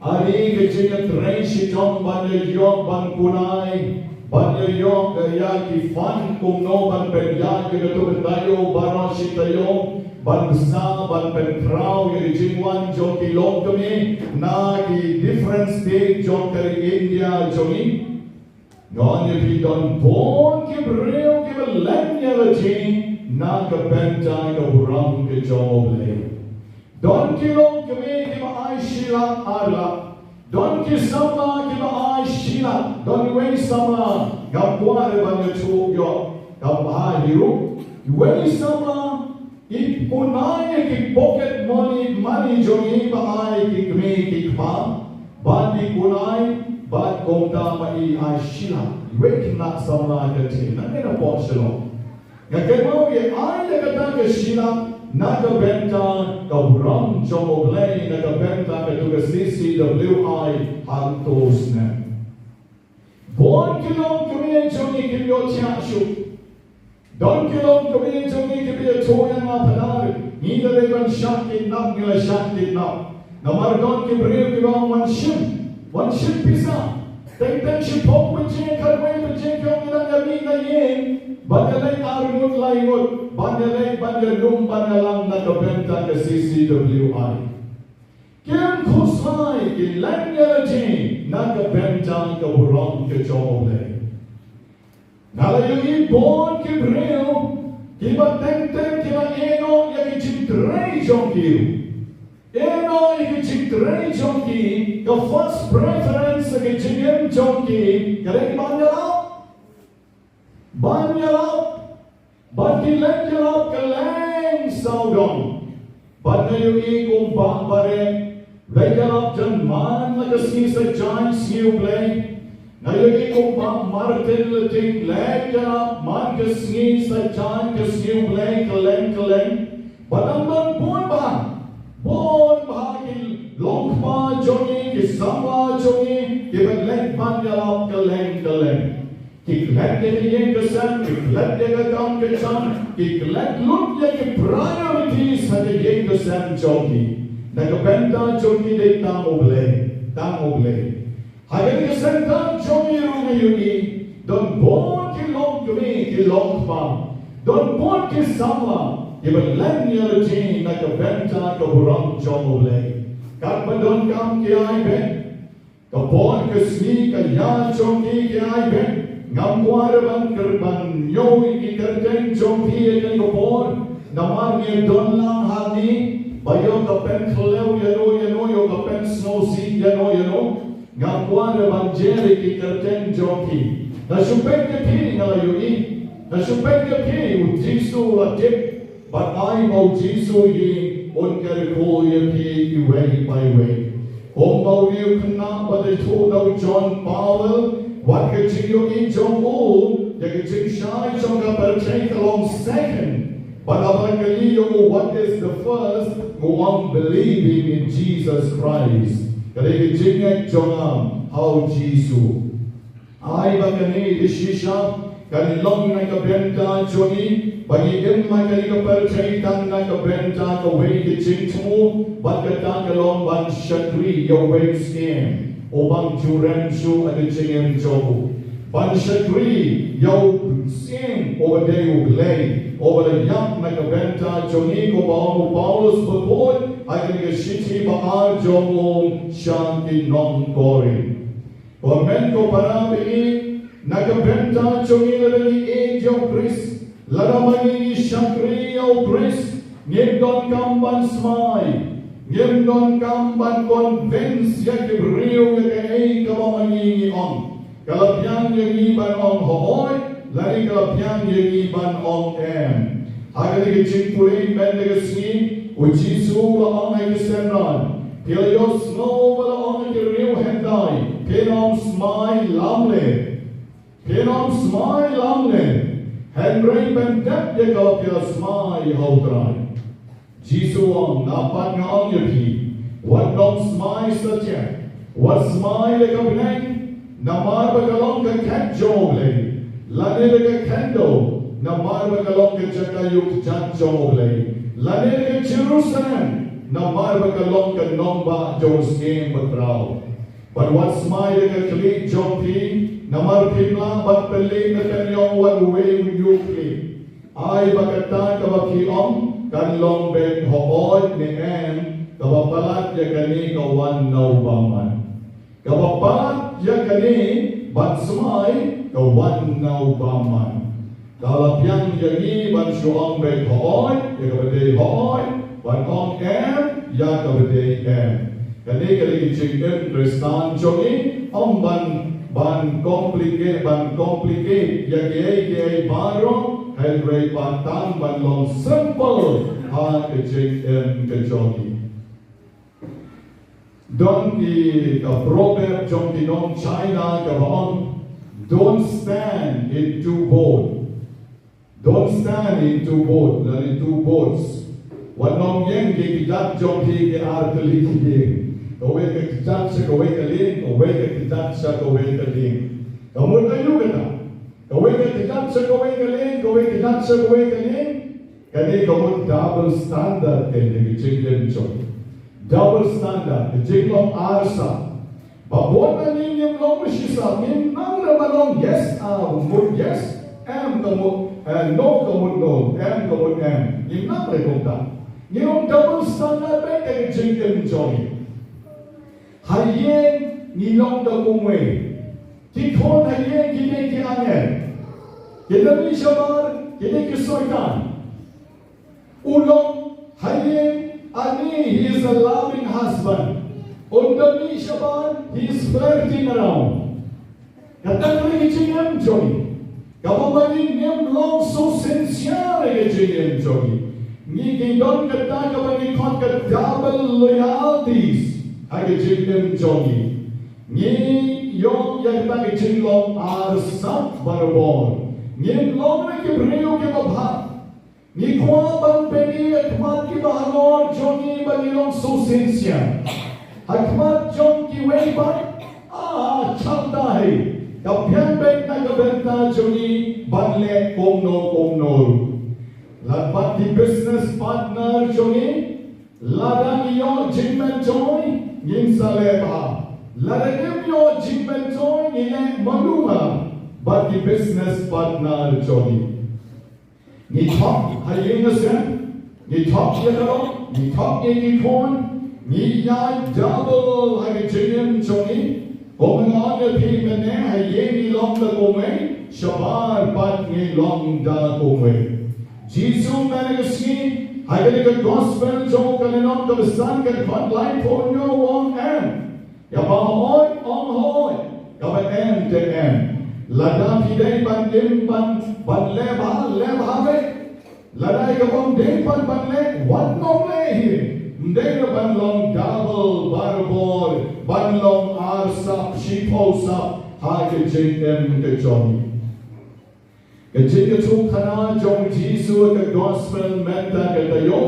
Ani ka jingïatrei shitom ban ïa ïoh ban kunai, ban ïa ïoh ka ïa ki fund kumno ban pynïaid ïa kato ka taïew baroh shi taïew, ban bsa ban pynkhraw ïa ka jingwan jong ki longkmie na ki different state jong ka ri India jong ngi. Nga ong ïa phi don bun ki briew kiba len ïa lade na ka bynta ka burom ka jong u Blei. Don ki longkmie kiba ai shi lak ar lak. Don ki samla kiba ai shi lak. Don iwei samla ngam kwah re ban ïathuh ïoh. Ka bha hi ruh. Iwei samla i kunai ïa ki pocket money, money jong i ba ai ki kmie ki kpa. Bad i kunai bad kumta ba i ai shi lak. Iwei khynnah samla ka jingim. Nangta na pok Shillong. Nga kynmaw i ai ïa kata ka shi lak na ka bynta ka burom jong u Blei na ka bynta kato ka C C W I hangto u snem. Bun ki longkmie jong ngi kim ïoh thiah shuh. Don ki longkmie jong ngi kiba ïathuh ïa nga, Phadar, ngi da dei ban shah kidnap, ngi la shah kidnap. Namar don ki briew kiba ong wan shim, wan shim pisa. Teng teng shiphew baje, khatwei baje ki ong ngi dang ïa mih na ïing ban ïaleit ar ngut lai ngut, ban ïaleit ban ïalum ban ïalang na ka bynta ka C C W I. Kim khuslai, ki len ïa lade na ka bynta ka burom ka jong u Blei. Nga la ïohi bun ki briew kiba teng teng ki la ïehnoh ïa ki jingtrei jong ki. Ïehnoh ïa ki jingtrei jong ki, ka first preference ka jingim jong ki ka dei ban ïalap. Ban ïalap. Bad ki leit ïalap kylleng sawdong. Bad nga ïohi kum Bah Bareh, leit ïalap jan man la ka sngi Saitjaiñ sngi U Blei. Nga ïohi kum Bah Martin Lating, leit ïalap man ka sngi Saitjaiñ ka sngi U Blei kylleng kylleng. Bad nang don bun bah, bun bah ki longkmie jong ngi, ki samla jong ngi, kiba leit ban ïalap kylleng kylleng. Ki klet ïa ka ïing ka sem, ki klet ïa ka kam ka jam, ki klet lut ïa ki priorities ha ka ïing ka sem jong ki. Na ka bynta jong ki dei tang U Blei, tang U Blei. Ha kane ka seng tam jong ngi ruh ngi ïohi, don bun ki longkmie ki longkpa, don bun ki samla kiba len ïa lade na ka bynta ka burom jong U Blei. Katba donkam ki ai beit. Ka bor ka sngi ka ïa jong ki ki ai beit. Ngam kwah ruh ban kyrpad ïa ki kyrteng jong phi ïa kane ka por, namar ngi don lang hangne, ba ïoh ka pynkhlaiñ ïa no ïa no, ïoh ka pynsngewsih ïa no ïa no. Ngam kwah ruh ban jer ïa ki kyrteng jong phi. Nga shu peit ïa phi nga la ïohi. Nga shu peit ïa phi, u Jisu u la tip. Bad ai ba u Jisu hi un kyrkhu ïa phi iwei pa iwei. Kumba u khynnah ba la ïathuh da u John Powell, wat ka jingïohi jong u ïa ka jingshai jong ka pyrthei ka long second. Bad haba la kylli ïa u what is the first, u ong believing in Jesus Christ. Ka dei ka jingngeit jong nga ha u Jisu. Ai ba kane ka shisha kan long na ka bynta jong ngi, ba ngi im ha kane ka pyrthei tang na ka bynta kawei ka jingthmu, bad kata ka long ban shakri ïa uwei u syiem uba ju rem shuh ha ka jingim jong u. Ban shakri ïa u syiem uba dei u Blei, uba la ïap na ka bynta jong ngi, kumba ong u Paulus bakhuid ha kane ka shithi ba ar jong u sha ki nong Korinth. Kumne ko para bangeit, na ka bynta jong ngi lada ngi ïeit ïa u Khrist, lada ma ngi ngi shakri ïa u Khrist, ngim donkam ban smai, ngim donkam ban convince ïa ki briew ïa kaei kaba ma ngi ngi ong. Ka la biang ïa ngi ban ong hooid, lane ka la biang ïa ngi ban ong em. Ha kane ka jingpule mynta ka sngi, u Jisu u la ong ha ki synran, phi la ïohsngew ba la ong ha ki riew hyndai, phin ym smai lamler. Phin ym smai lamler. Hynrei pyndep ïa ka, phi la smai ha u Trai. Jisu u ong, nga pat nga ong ïa phi, wat nym smai sa shisha, wat smai ïa ka bneng, namar ba ka long ka khet jong u Blei, lane da ka khyndew, namar ba ka long ka jaka ïuh kjat jong u Blei, lane da ka Jerusalem, namar ba ka long ka nongbah jong u Syiem Bakhraw. Bad wat smai da ka khlieh jong phi, namar phim lah ban pynleit na ka bneng wat uwei u ïuh khlieh. Ai ba kata kaba phi ong kan long beit hooid ne em, kaba palat ïa kane ka wan na u bamon. Kaba palat ïa kane ban smai ka wan na u bamon. Ka la biang ïa ngi ban shu ong beit hooid ïa kaba dei hooid, ban ong em ïa kaba dei em. Kane ka dei ka jingim Khristan jong ngi, ym ban, ban complicate, ban complicate ïa kiei kiei baroh, hynrei ban tang ban long simple ha ka jingim ka jong ngi. Don ki, ka proverb jong ki nong China kaba ong, don't stand in two boat. Don't stand in two boat, lane two boats. Wat nym ïeng ki kjat jong phi ki ar tylli ki dieng. Kawei ka kjat sha kawei ka lieng, kawei ka kjat sha kawei ka lieng. Ka mut aïu kata? Kawei ka kjat sha kawei ka lieng, kawei ka kjat sha kawei ka lieng. Kane ka mut double standard, kane ka jingim jong. Double standard, ka jinglong arsap. Ba bun na ngi ngim long shisha, ngim nang ruh ban ong yes, ah, mut yes, em ka mut, eh, no ka mut no, em ka mut em. Ngim nang ruh kumta. Ngi long double standard beit ha ka jingim jong ngi. Ha ïing ngi long da kumwei. Ki khun ha ïing ki dei ki angel. Ki da mih shabar, ki dei ki soitan. U long ha ïing, ani, he is a loving husband. Un da mih shabar, he is flirting around. Kata ka dei ka jingim jong ngi. Kaba ma ngi ngim long shu sincere ha ka jingim jong ngi. Ngi ki don kata kaba ngi khot ka double loyalties ha ka jingim jong ngi. Ngi ïoh ïa kata ka jinglong arsap barabor. Ngim long ruh ki briew kiba bha. Ngi kwah ban pynïaid ha khmat kiba halor jong ngi ba ngi long shu sincere. Ha khmat jong kiwei pat, ah, shata hi. Ka biang beit na ka bynta jong ngi ban leh kumno kumno. Lada ki business partner jong ngi, lada ngi ïoh jingmyntoi, ngin sa leh bha. Lada ngim ïoh jingmyntoi, ngi leh malu bha bad ki business partner jong ngi. Ngi thok ha ïing ha sem, ngi thok ïa ka lok, ngi thok ïa ki khun, ngi ïaid double ha ka jingim jong ngi. Kumba nga ong ïa phi mynne, ha ïing ngi long da kumwei, shabar bad ngi long da kumwei. Jisu mynta ka sngi ha kane ka gospel jong u Lukas lynnong kaba san ka dkhot laiphew hynñiew u ong em. Ïa ba hooid ong hooid, kaba em te em. Lada phi dei ban im ban ban leh bha leh bha beit. Lada ïa ka bym dei ban ban leh wat nym leh hi. Ym dei ban long double barabor, ban long ar sap shiphew sap ha ka jingim ka jong ngi. Ka jingïathuhkhana jong u Jisu ha ka gospel mynta ka taïew.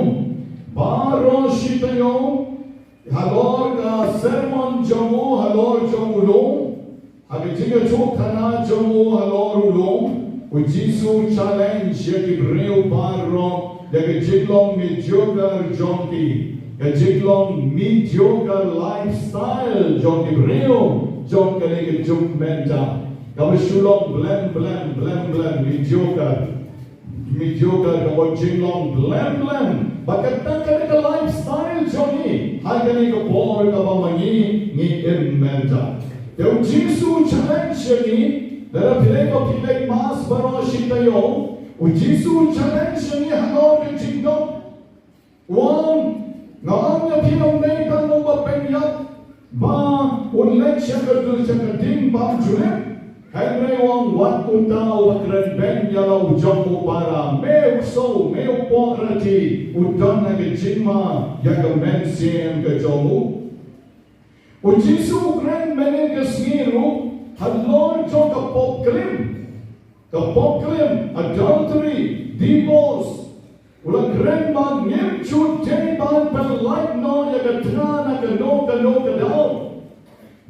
Baroh shi taïew halor ka sermon jong u halor jong u lum, ha ka jingïathuhkhana jong u halor u lum, u Jisu u challenge ïa ki briew baroh ïa ka jinglong mediocre jong ki, ka jinglong mediocre lifestyle jong ki briew jong kane ka juk mynta. Kaba shu long blem blem blem blem, mediocre. Mediocre, ka mut jinglong blem blem. Bad kata ka dei ka lifestyle jong ngi ha kane ka por kaba ma ngi ngi im mynta. Te u Jisu u challenge ïa ngi, lada phi leit ba phi leit mass baroh shi taïew, u Jisu u challenge ïa ngi halor ka jingdon. U ong, nga ong ïa phi, ym dei tang uba pynïap ba un leit sha ka ding, sha ka ding bymjulip. Hynrei u ong wat uta uba kren beiñ ïa la u jong u para, me u ksew, me u poh rati, u don ha ka jingma ïa ka mynsiem ka jong u. U Jisu u kren mynnin ka sngi ruh halor jong ka pop klim. Ka pop klim, adultery, divorce. U la kren ba ngim ju dei ban pynlait noh ïa ka tnga na kano kano ka daw.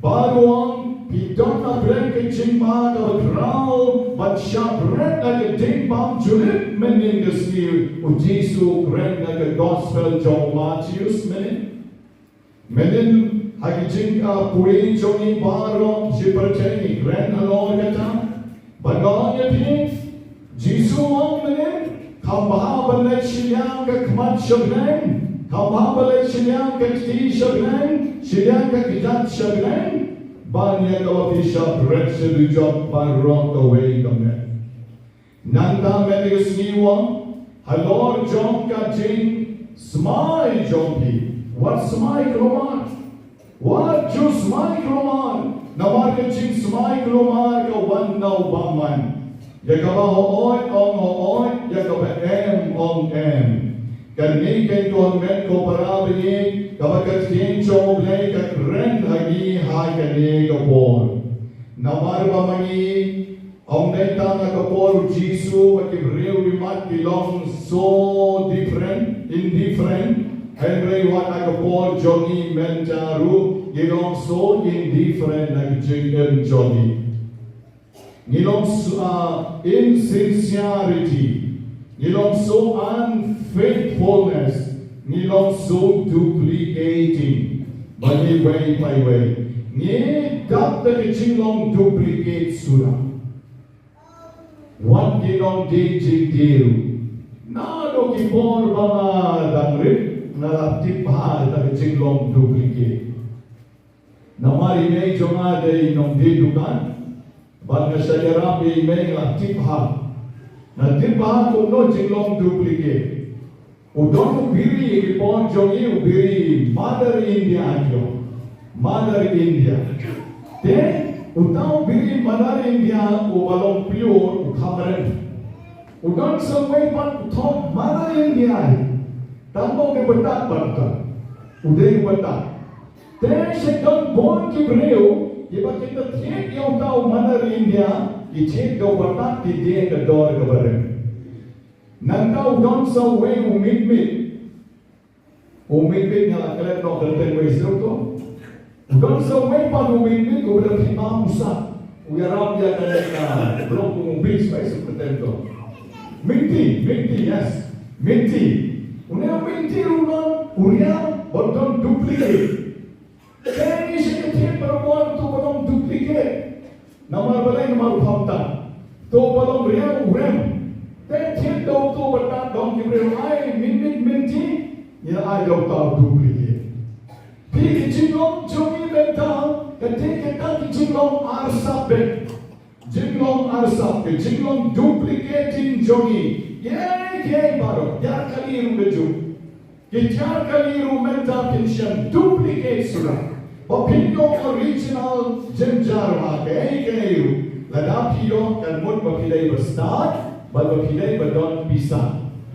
Bad u ong, phi don ha pdeng ka jingma kaba khraw ban shah bret na ka ding bymjulip mynnin ka sngi. U Jisu u kren na ka gospel jong u Mathaios mynnin. Mynnin ha ki jingpule jong ngi baroh, shi pyrthei ngi kren halor kata. Bad nga ong ïa phi, Jisu u ong mynnin, kham bha ban leit shiliang ka khmat sha bneng, kham bha ban leit shiliang ka kti sha bneng, shiliang ka kjat sha bneng, ban ïa kaba phi shah bret sha dujok baroh kawei ka met. Nangta mynta ka sngi u ong, halor jong ka jingsmai jong phi. Wat smai kulmar. Wat ju smai kulmar. Namar ka jingsmai kulmar ka wan na u bymman. Ïa kaba hooid ong hooid, ïa kaba em ong em. Kane ka dei ka met ko para bangeit, kaba ka ktien jong U Blei ka kren ha ngi ha kane ka por. Namar ba ma ngi Ym dei tang ha ka por u Jisu ba ki briew ki mat ki long so different, indifferent. Hynrei wat ha ka por jong ngi mynta ruh ngi long so indifferent ha ka jingim jong ngi. Ngi long so, uh, insincerity. Ngi long so unfaithfulness. Ngi long so duplicating. Ba ngi wei pa wei. Ngi dap da ka jinglong duplicate shuh. Wat ki nongdie jingdie ruh. Naduh ki por ba nga dang rit, nga la tip bha ïa ka jinglong duplicate. Namar i mei jong nga dei nongdie dukan, bad nga shah ïarap ïa i mei, nga la tip bha. Nga tip bha kumno jinglong duplicate. U don u biri, ki por jong ngi u biri Mother India, ki ong. Mother India. Te uta u biri Mother India uba long pure u kham rem. U don sa uwei pat u thok Mother India. Tang ba u dei batat pat uta. U dei batat. Te sa don bun ki briew kiba ki thied ïa uta u Mother India, ki thied da u batat, ki die ha ka dor kaba rem. Nangta u don sa uwei u mitmit. U mitmit nga la klet noh ka kyrteng uwei shuh to. U don sa uwei pat u mitmit uba da pynbam u sah. U ïarap ïa kane ka blok u bit, uwei shuh ka kyrteng to. Minty, Minty, yes. Minty. Une u Minty ruh u don u riang ba u don duplicate. Te ngi shim ïa ka tip ba u don uto uba long duplicate. Namar balei? Namar u khamtam. Uto uba long riang u rem. Te thied da uto uba tad, don ki briew ai Minty, Minty, ngi la ai da uta u duplicate. Phi, ki jinglong jong ngi mynta ka dei kata ki jinglong arsap beit. Jinglong ar Sap ka jinglong duplicating jong ngi. Ïa ki baroh, ïa kali ruh ka juk. Ki tiar kali ruh mynta kin shem duplicate suda. Ba phin ïoh original jynjar ha kaei kaei ruh. Lada phi ïoh kan mut ba phi dei ba stad, ba ba phi dei ba don pisa.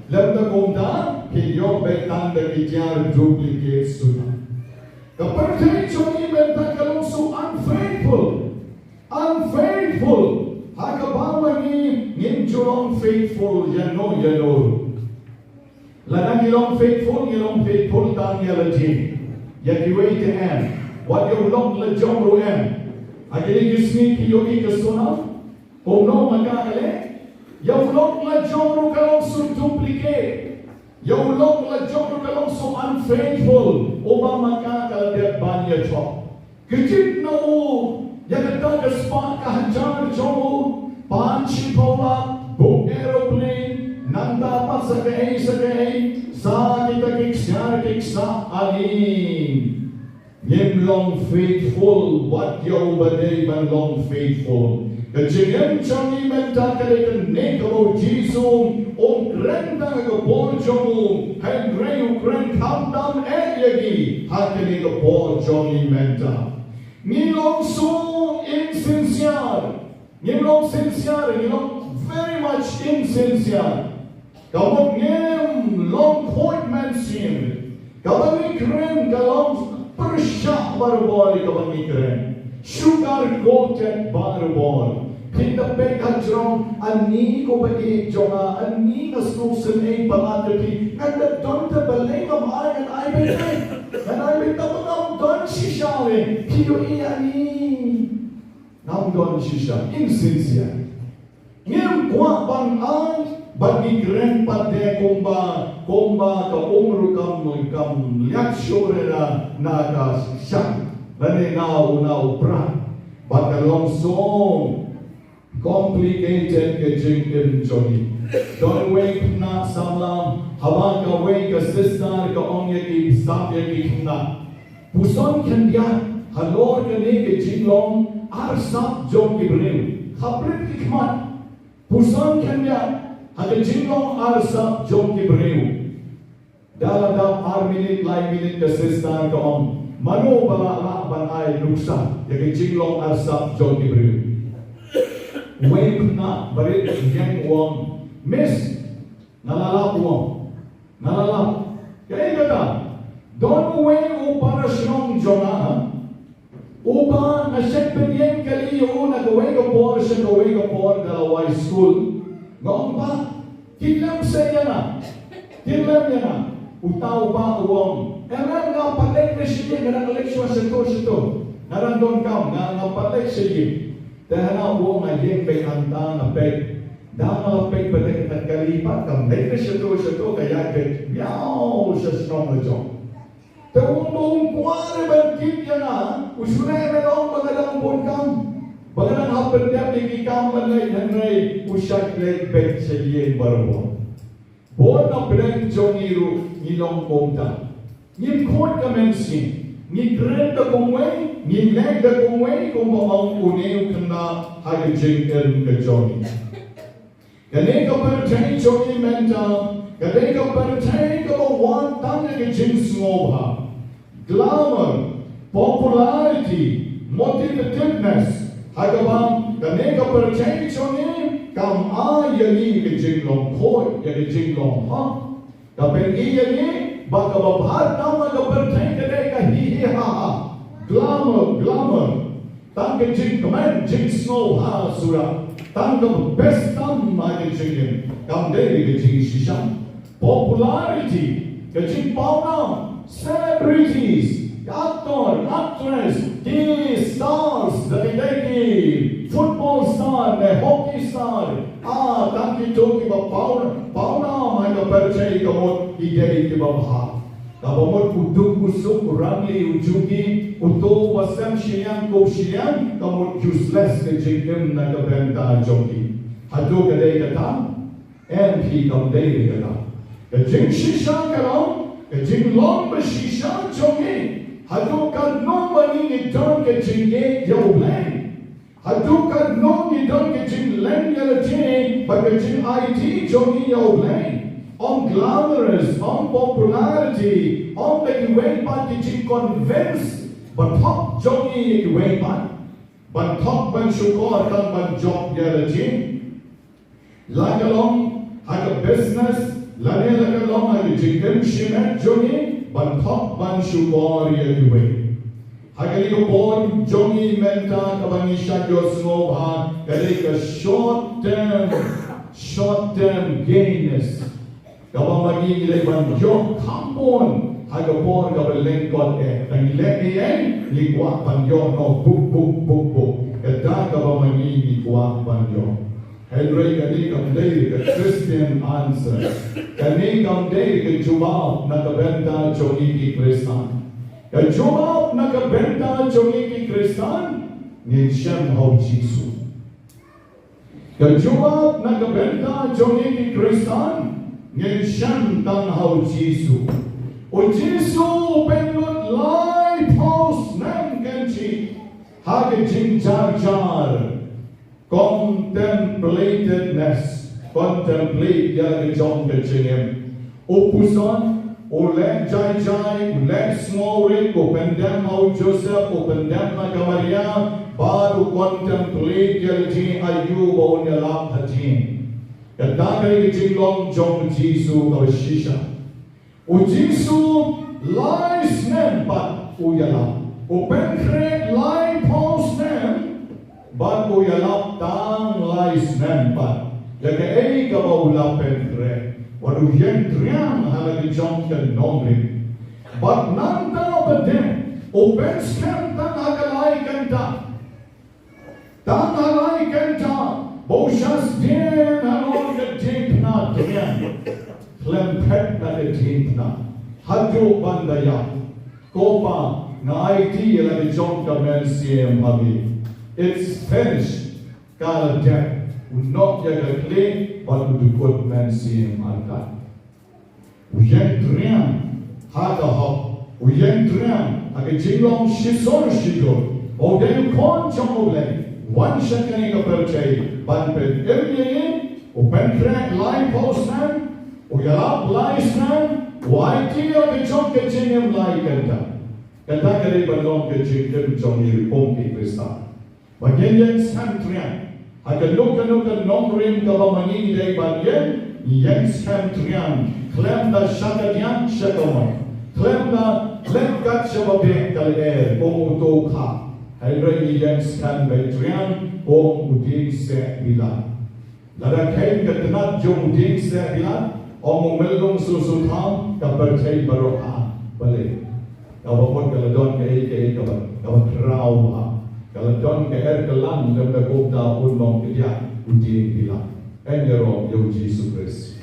Lem da kumta, phin ïoh beit tang da ki tiar duplicate suda. Ka pyrthei jong ngi mynta ka long so unfaithful. Unfaithful. Ha kaba ma ngi ngim ju long faithful ïano ïano. Lada ngi long faithful, ngi long faithful tang ïa lade. Ïa kiwei te em. Wat ïa u lok la jong ruh em. Ha kine ki sngi ki ïohi ka Sonam. Kumno ma ka ka leh. Ïa u lok la jong ruh ka long so duplicate. Ïa u lok la jong ruh ka long so unfaithful. Uba ma ka ka la dep ban ïathoh. Ka jingno, ïa kata ka spah ka hajar jong u, pan shiphew lak, book aeroplane, nangta pat sa kaei sa kaei, sa kita ki ksiar ki ksah, ani. Ngim long faithful, wat ïa uba dei ban long faithful. Ka jingim jong ngi mynta ka dei kane kaba u Jisu um kren tang ha ka bor jong u, hynrei u kren khamtam eh ïa ngi ha kane ka bor jong ngi mynta. Ngi long so insincere. Ngi long sincere, ngi long very much insincere. Ka mut ngim long khuid mynsiem. Kaba ngi kren ka long pyrshah barabor ïa kaba ngi kren. Sugar coated barabor. Phin da peit hajrong, ani ko ba ïeit jong nga, ani nga sngewsynei palat ïa phi. Ngan da don te balei ngam ai, ngan ai beit. Ngan ai beit, tang ba ngam don shisha lei. Phi ïohi ani. Ngam don shisha, insincere. Ngim kwah ban ai, bad ngi kren pat de kumba, kumba ka um ruh kam, kam liat shuh re na, na ka shang. Lane na u, na u brat. Bad ka long so complicated ka jingim jong ngi. Don uwei u khynnah samla, haba kawei ka sister ka ong ïa ki, sap ïa ki khynnah. Puson khyndiat halor kane ka jinglong arsap jong ki briew. Khatduh ki khmat. Puson khyndiat ha ka jinglong arsap jong ki briew. Da la dap ar minit, lai minit ka sister ka ong, mano ba lah, lah ban ai nuksa ïa ka jinglong arsap jong ki briew. Uwei u khynnah barit ïeng u ong, Miss, nga la lap, u ong. Nga la lap. Kaei kata? Don uwei u para shnong jong nga, uba nga shait pynïeng kali ïa u na kawei ka por sha kawei ka por da la wai skul. Nga ong, Bah, kit lem seh ïa nga. Kit lem ïa nga. Uta u bah u ong, em, em, ngam pat leit sha ïing, nga dang leit shuwa shato shato. Nga dang don kam, nga, ngam pat leit sha ïing. Te hana u ong, nga ïeng beit hangta, nga peit. Da nga la peit beit, ka kali pat kam leit sha shato shato, ka ïaid beit miaw sha shnong la jong. Te u ong ba um kwah re ban kit ïa nga, u shu leh ban ong ba nga dang bun kam, ba nga dang hap pyndep ïa ki kam ban leit, hynrei u shait leit beit sha ïing barabor. Bun na pdeng jong ngi ruh ngi long kumta. Ngim khuid ka mynsiem. Ngi kren da kumwei, ngi leh da kumwei, kumba ong une u khynnah ha ka jingim ka jong ngi. Kane ka pyrthei jong ngi mynta ka dei ka pyrthei kaba wan tang ïa ka jingsngewbha. Glamour, popularity, motivativeness. Ha kaba kane ka pyrthei jong ngi kam ai ïa ngi ka jinglong khuid, ïa ka jinglong hok. Ka pyni ïa ngi ba kaba bha tam ha ka pyrthei ka dei ka hi hi ha ha. Glamour, glamour. Tang ka jingkmen, jingsngewbha suda. Tang ka best tam ha ka jingim. Kam dei ka jingshisha. Popularity, ka jingpawnam, celebrities, actor, actress, ki stars, da ki dei ki football star ne hockey star. Ah, tang kito kiba paw, pawnam ha ka pyrthei ka mut ki dei kiba bha. Kaba mut u duk u suk, u rangli u juki, u to ba sem shiliang kup shiliang, ka mut useless ka jingim na ka bynta jong ki. Hato ka dei kata? Em, phi, kam dei kata. Ka jingshisha ka long, ka jinglong ba shisha jong ngi. Haduh katno ba ngi ngi don ka jingngeit ïa U Blei. Haduh katno ngi don ka jingleh ïa lade bad ka jingaiti jong ngi ïa U Blei. Ym glamorous, ym popularity, ym da kiwei pat ki jingconvince ba thok jong ngi ïa kiwei pat. Ban thok ban shukor tang ban jop ïa lade. La ka long ha ka business, lane la ka long ha ka jingim shimet jong ngi, ban thok ban shukor ïa kiwei. Ha kane ka por jong ngi mynta kaba ngi shah ïohsngew bha, ka dei ka short term, short term gains. Kaba ma ngi ngi dei ban ïoh kham bun ha ka por kaba lyngkot eh. Tang ngi leh ei ei ngi kwah ban ïoh noh buk buk buk buk. Kata kaba ma ngi ngi kwah ban ïoh. Hynrei kane kam dei ka Christian answer. Kane kam dei ka jubab na ka bynta jong ngi ki Khristan. Ka jubab na ka bynta jong ngi ki Khristan, ngin shem ha U Jisu. Ka jubab na ka bynta jong ngi ki Khristan, ngin shem tang ha U Jisu. U Jisu u pynlut laiphew snem kynjih ha ka jingjar jar. Contemplatedness. Contemplate ïa ka jong ka jingim. U puson, u leh jai jai, u leh sngewrit, u pyndem ha u Joseph, u pyndem ha ka Maria, bad u contemplate ïa lade aïu ba un ïalap hadien. Kata ka dei ka jinglong jong U Jisu kaba shisha. U Jisu lai snem pat u ïalap. U pynkhreh laiphew snem bad u ïalap tang lai snem pat. Ïa kaei kaba u la pynkhreh. Wat u ïeng triang ha la ka jong ka nongrim. Bad nangta pat de u pynskhem tang ha ka lai kynta. Tang ha lai kynta ba u shah sdien halor ka diengphna triang. Khlem phet na ka diengphna haduh ban da ïap. Ko Pa, nga aiti ïa la ka jong ka mynsiem ha me. It's finished. Ka la dep. U nok ïa ka khlieh bad u dukut mynsiem artat. U ïeng triang ha ka hok, u ïeng triang ha ka jinglong shisur shidur. U dei u khun jong U Blei, wan sha kane ka pyrthei ban pynim ïa ngi. U pynkhreh laiphew snem, u ïalap lai snem, u aiti ïa ka jong ka jingim lai kynta. Kata ka dei ban long ka jingim jong ngi ruh kum ki Khristan. Ba ngin ïeng skhem triang ha kano kano ka nongrim kaba ma ngi ngi dei ban ïeng, ngi ïeng skhem triang khlem da sha kadiang sha kamai, khlem da leit kat shaba beh ka lyer kum uto u kha. Hynrei ngi ïeng skhem beit triang kum u dieng seh Bilat. Lada kheiñ ka tnat jong u dieng seh Bilat, ong u Myllung Susutham, ka pyrthei baroh ha. Balei? Kaba mut ka la don kaei kaei kaba, kaba khraw ha. Ka la don ka er ka lang lem da kumta un long kdiah u dieng Bilat. Yn ïaroh ïa U Jisu Khrist.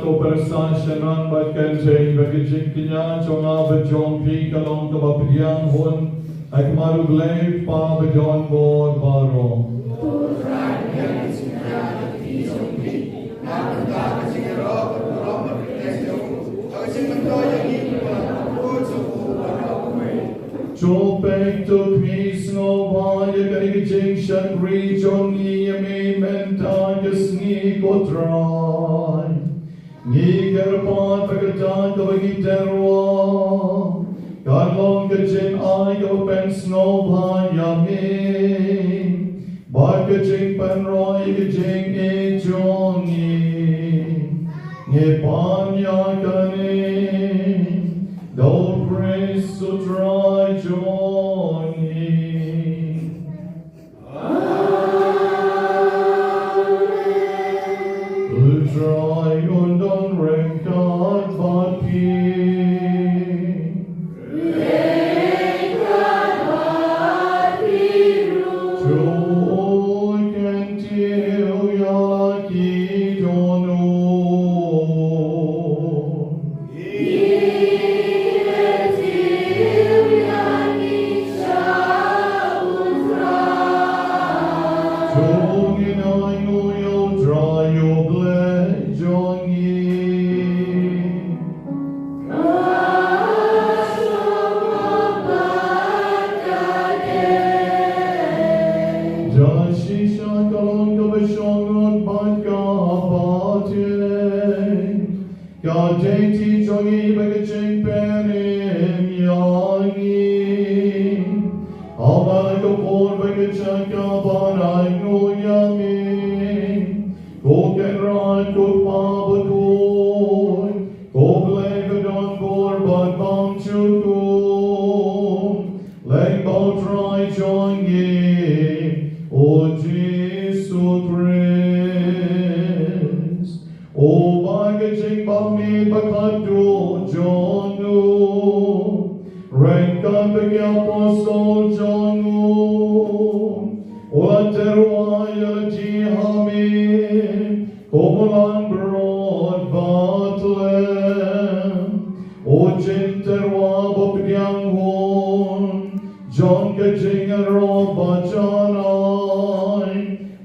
Ko pyrsa shynrang bad kynthei, ba ka jingkñia jong nga bad jong phi ka long kaba pdiang hun ha khmat U Blei Kpa badonbor baroh. To peit, to khmih, sngewbha ïa kane ka jingshakri jong ngi ïa me mynta ka sngi, ko Trai. Ngi kyrpad ba kata kaba ngi tyrwa kan long ka jingai kaba pynsngewbha ïa me bad ka jingpynroi ïa ka jingïeit jong ngi. Ngi pan ïa kane da U Khrist U Trai jong ngi. Amen. U Trai un don ryngkat bad phi. Ryngkat bad phi ruh. To kyntiew ïa la ki dohnud. Da shisha ka long kaba shong rot bad kaba teng. Ka dei ti jong ngi bad ka jingpynim ïa ngi. Haba la ka por bad ka jaka ban ainguh ïa me, ko Kynrad, ko Kpa bakhuid, ko Blei badonbor bad bymjukut. Lyngba U Trai jong ngi U Jisu Khrist. Uba ka jingbam ne ba khadduh jong u, ryngkat bad ki apostol jong u, u la tyrwa ïa lade ha me kum u langbrot ba tlem, u jingtyrwa ba pdiang hun jong ka jingïaroh ba janai,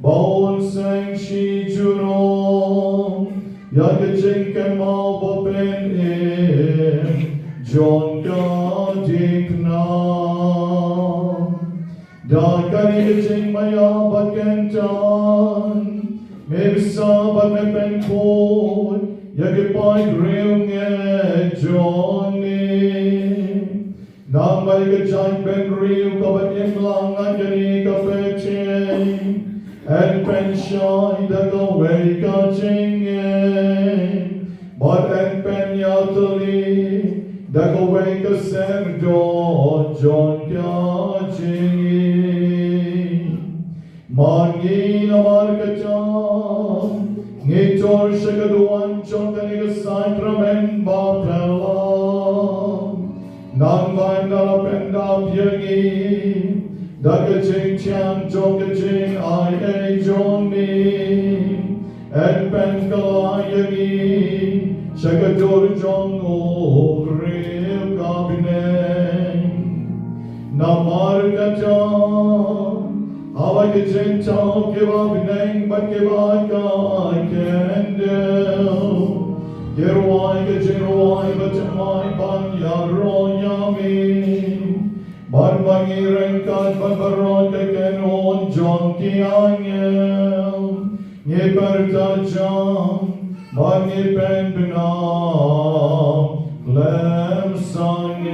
ba un seng shi junom ïa ka jingkynmaw ba pynim jong ka diengphna. Da kane ka jingmaïa bad kyntan, me bsa bad me pynkhuid ïa ki paid riewngeit jong me. Nang ba ïa ka jaitbynriew kaba imlang ha kane ka pyrthei yn pynshai da kawei ka jingngeit, bad yn pynïatylli da kawei ka syrdot jong ka jingngeit. Ma ngi namar kata ngi tur sha ka duwan jong kane Sakramen baptism. Nang ban da la pyndap ïa ngi da ka jingthiang jong ka jingai ei jong me. Yn pynkylla ïa ngi sha ka dur jong u briew ka bneng. Namar kata, haba ki jingthaw kiba bneng bad kiba ka kyndit ki rwai ka jingrwai bathymmai ban ïaroh ïa me. Bad ba ngi ryngkat bad baroh ka kynhun jong ki angel ngi pyrta jam bad ngi pynbna khlem sangeh.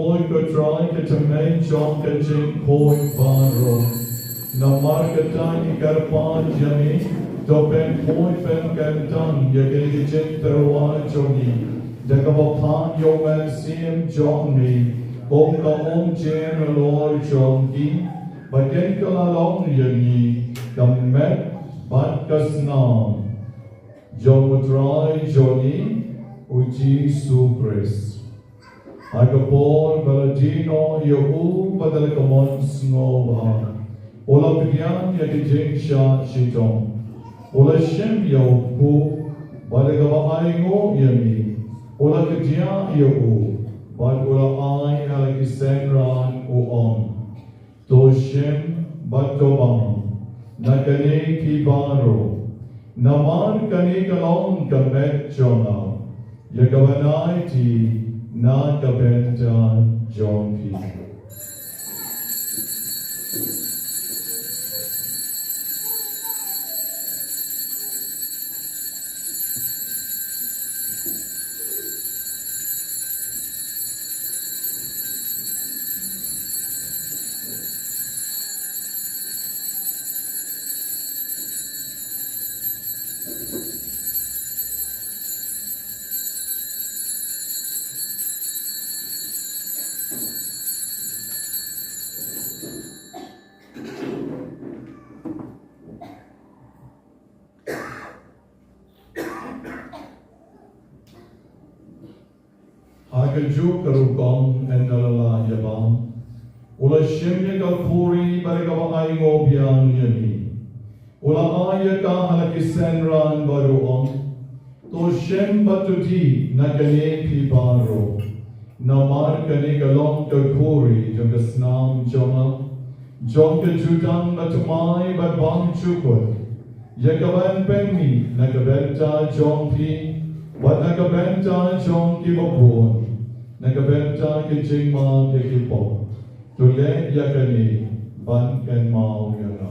Oi ko Trai, ka tymmen jong ka jingkhuid baroh. Namar kata ngi kyrpad ïa me, to pynkhuid pynkyntang ïa kine ki jingtyrwa jong ngi da kaba phah ïa u Mynsiem jong me kum ka umjynjar jong ki, ba kin kylla long ïa ngi ka met bad ka snam jong u Trai jong ngi u Jisu Khrist. Ha ka por ba la die noh ïa u bad da la ka mon sngewbha, u la pdiang ïa ka jingshah shitom, u la shim ïa u kpuh, bad da kaba ainguh ïa me, u la kdiah ïa u, bad u la ai ha la ki synran, u ong: To shim bad to bam na kane phi baroh, namar kane ka long ka met jong nga, ïa kaba nai ti na ka bynta jong phi. Ha kajuh ka rukom, hynda la lah ïa bam, u la shim ïa ka khuri bad da kaba ainguh biang ïa me, u la ai ïa ka ha la ki synran bad u ong: To shim bad to dih na kane phi baroh, namar kane ka long ka khuri jong ka snam jong nga, jong ka jutang bathymmai bad bymjukut, ïa kaban pynmih na ka bynta jong phi bad na ka bynta jong kiba bun, na ka bynta ka jingmap ïa ki pop. To leh ïa kane ban kynmaw ïa nga.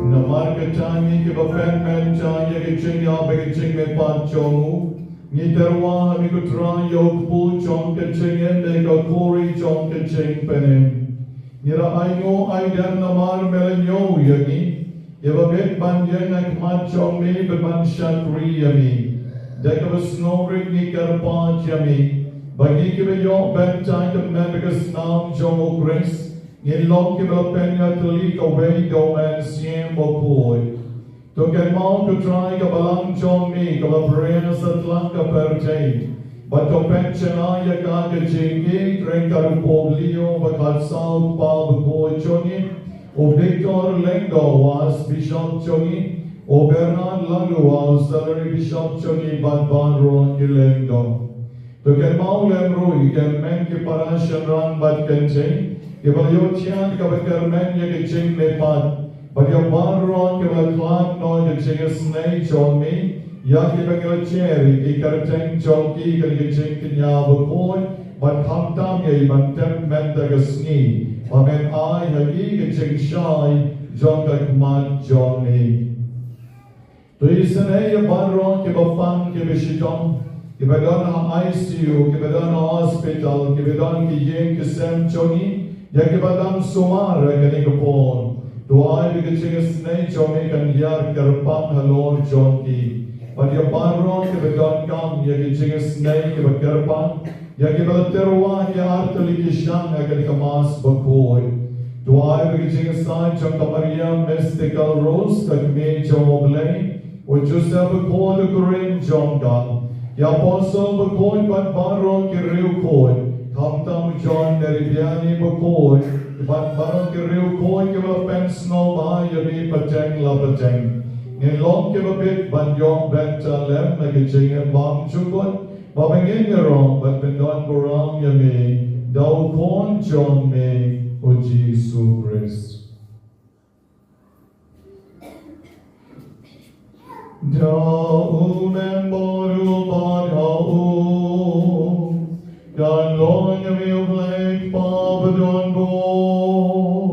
Namar kata ngi kiba pynmynta ïa ka jingïap bad ka jingmihpat jong u, ngi tyrwa ha me ko Trai ïa u kpu jong ka jingim bad ka khuri jong ka jingpynim. Ngi la ainguh aidem namar me la ñiew ïa ngi, ïa ba bit ban ïeng ha khmat jong me bad ban shakri ïa me. Da kaba sngewrit ngi kyrpad ïa me ba ngi kiba ïoh ban tang kyrmen bad ka snam jong u Khrist, ngin long kiba la pynïatylli kawei da u Mynsiem Bakhuid. To kynmaw ko Trai ka balang jong me kaba pyrshah satlak ka pyrthei, bad to pynshngaiñ ïa ka ka jingïeit ryngkat u Pope Leo ba khatsaw, u Kpa Bakhuid jong ngi, u Victor Lyngdoh u Archbishop jong ngi, u Bernard Langlois u Auxiliary Bishop jong ngi bad baroh ki Lyngdoh. To kynmaw lem ruh ïa ki hynmen ki para shynrang bad kynthei kiba la ïoh thied kaba kyrmen ïa ka jingmihpat, bad ïa baroh kiba la khlad noh ïa ka jingisynei jong me, ïa kiba ngi la jer ïa ki kyrteng jong ki ha kane ka jingkñia bakhuid, bad khamtam ïa i ban tep mynta ka sngi ba men ai ha ki ka jingshai jong ka khmat jong me. To isynei ïa baroh kiba pang kiba shitom, kiba don ha I C U, kiba don ha hospital, kiba don ki ïing ki sem jong ngi, ïa kiba dang sumar ha kane ka por. To ai ba ka jingisynei jong me kan ïar kyrpang halor jong ki. Bad ïa baroh kiba donkam ïa ka jingisynei kaba kyrpang, ïa kiba la tyrwa ki artylli ki shang ha kane ka Mass bakhuid. To ai ba ka jingïasaid jong ka Maria Mystical Rose, ka kmie jong U Blei, u Joseph bakhuid u kurim jong ka, ki apostol bakhuid bad baroh ki riewkhuid, khamtam u John Mary Vianney bakhuid, bad baroh ki riewkhuid kiba la pynsngewbha ïa me pateng la pateng, ngin long kiba bit ban ïoh bynta lem ha ka jingim bymjukut, ba ngin ïaroh bad pyndonburom ïa me da u Khun jong me u Jisu Khrist. Da u men bor u bad ha u kan long ïa me U Blei Kpa badonbor,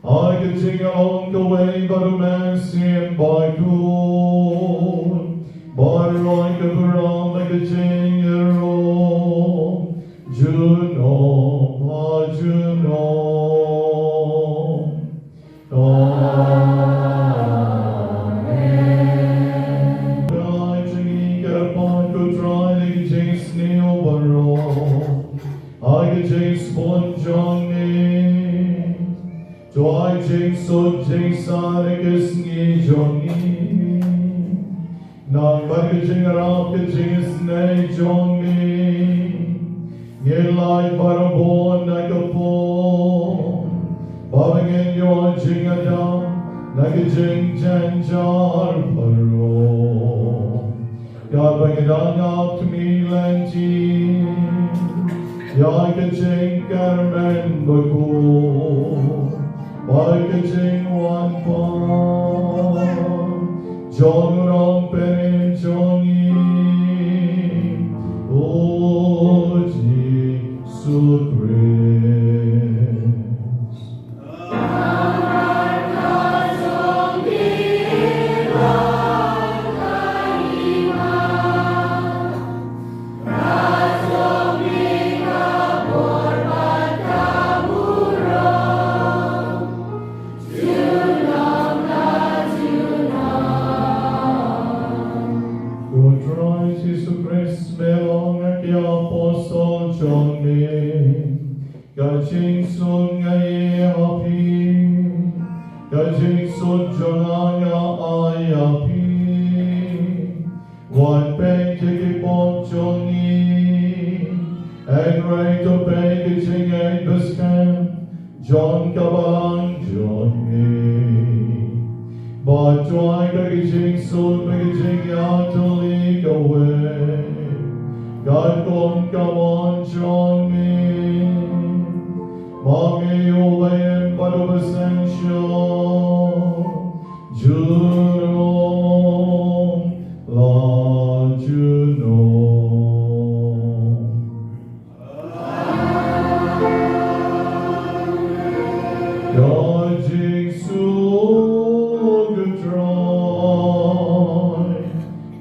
ha ka jingïalong kawei bad u Mynsiem Bakhuid, baroh ka burom ha ka jingïaroh junom ha junom. Amen. Trai jong ngi, kyrpad ko Trai ïa ka jingsniew baroh ha ka jingsbun jong ngi. To ai jingsuk jingsaiñ ha ka sngi jong ngi, namar ka jingïarap ka jingisynei jong me, ngin lait barabor na ka pop, ba ngin ïoh jingïadap na ka jingjynjar baroh. Katba ngi dang ap khmih lynti ïa ka jingkyrmen bakhuid bad ka jingwan pat jong u Nongpynim jong ngi, u Jisu Khrist. Jingsuk nga ai ha phi, ka jingsuk jong nga nga ai ha phi. Wat peit ïa ki pop jong ngi, hynrei to peit ïa ka jingïeit bad skhem jong ka balang jong ngi. Bad to ai ka jingsuk bad ka jingïatylli kawei, katkum ka mon jong ngi. Ma ngi u ba im bad u ba sngewsih junom la junom. Ka jingsuk U Trai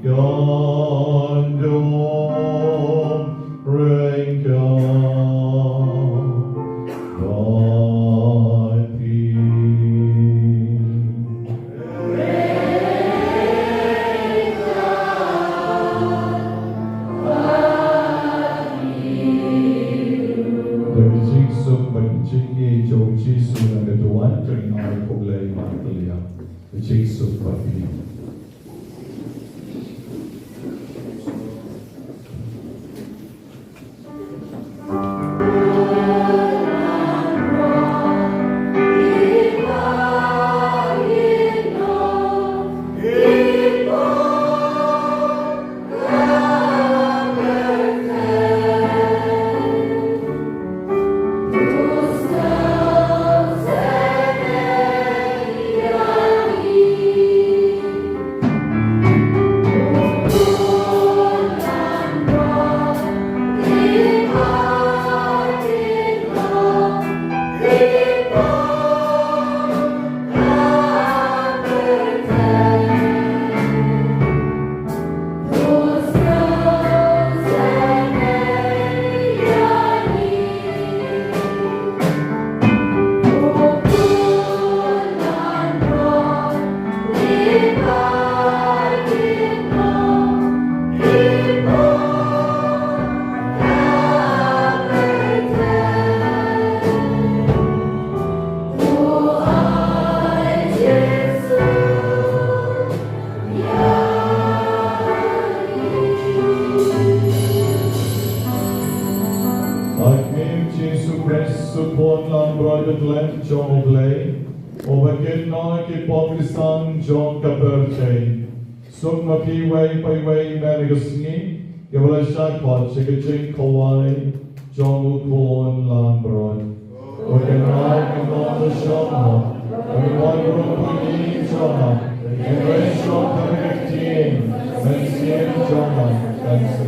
kan don ryngkat bad phi. Da ka jingsuk bad ka jingïeit jong U Jisu, ngan duwai, to ai khublei bad khublei. Ka jingsuk bad phi. Jisu Khrist, u khun langbrot u khlem jong U Blei, uba kynnoh ïa ki pop ki san jong ka pyrthei. Suk ma phi iwei pa iwei mynta ka sngi, kiba la shah khot sha ka jingkhawai jong u khun langbrot. Wat kynrad ka kong ka shong ha, wat kynrad ka kong ka shong ha, hynrei shong ha ka ktien mynsiem jong ka kan sa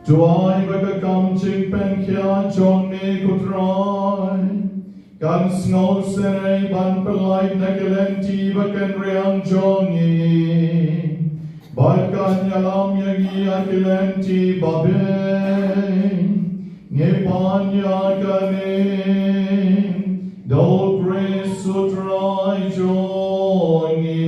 Duwai ba ka kam jingpynkhiah jong me ko Trai kan sngewsynei ban pyllait na ki lynti ba kynriang jong ngi. Bad kan ïalam ïa ngi ïa ki lynti babun. Ngi pan ïa kane da u Khrist u Trai jong ngi.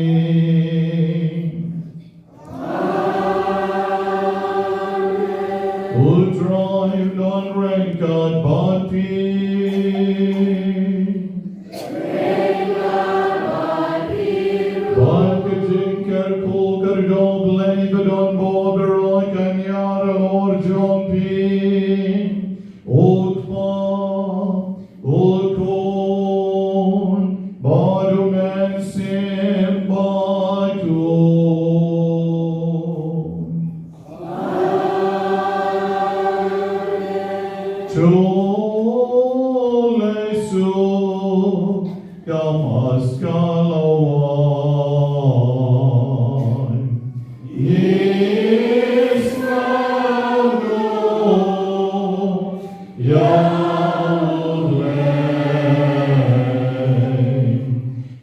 U Trai u don ryngkat bad phi. Bad ka jingkyrkhu kyrdoh Blei ba don bor baroh kan ïar halor jong phi. U Kpa, u Khun, bad u Mynsiem Bakhuid. To leit suk, ka Maskha la wan.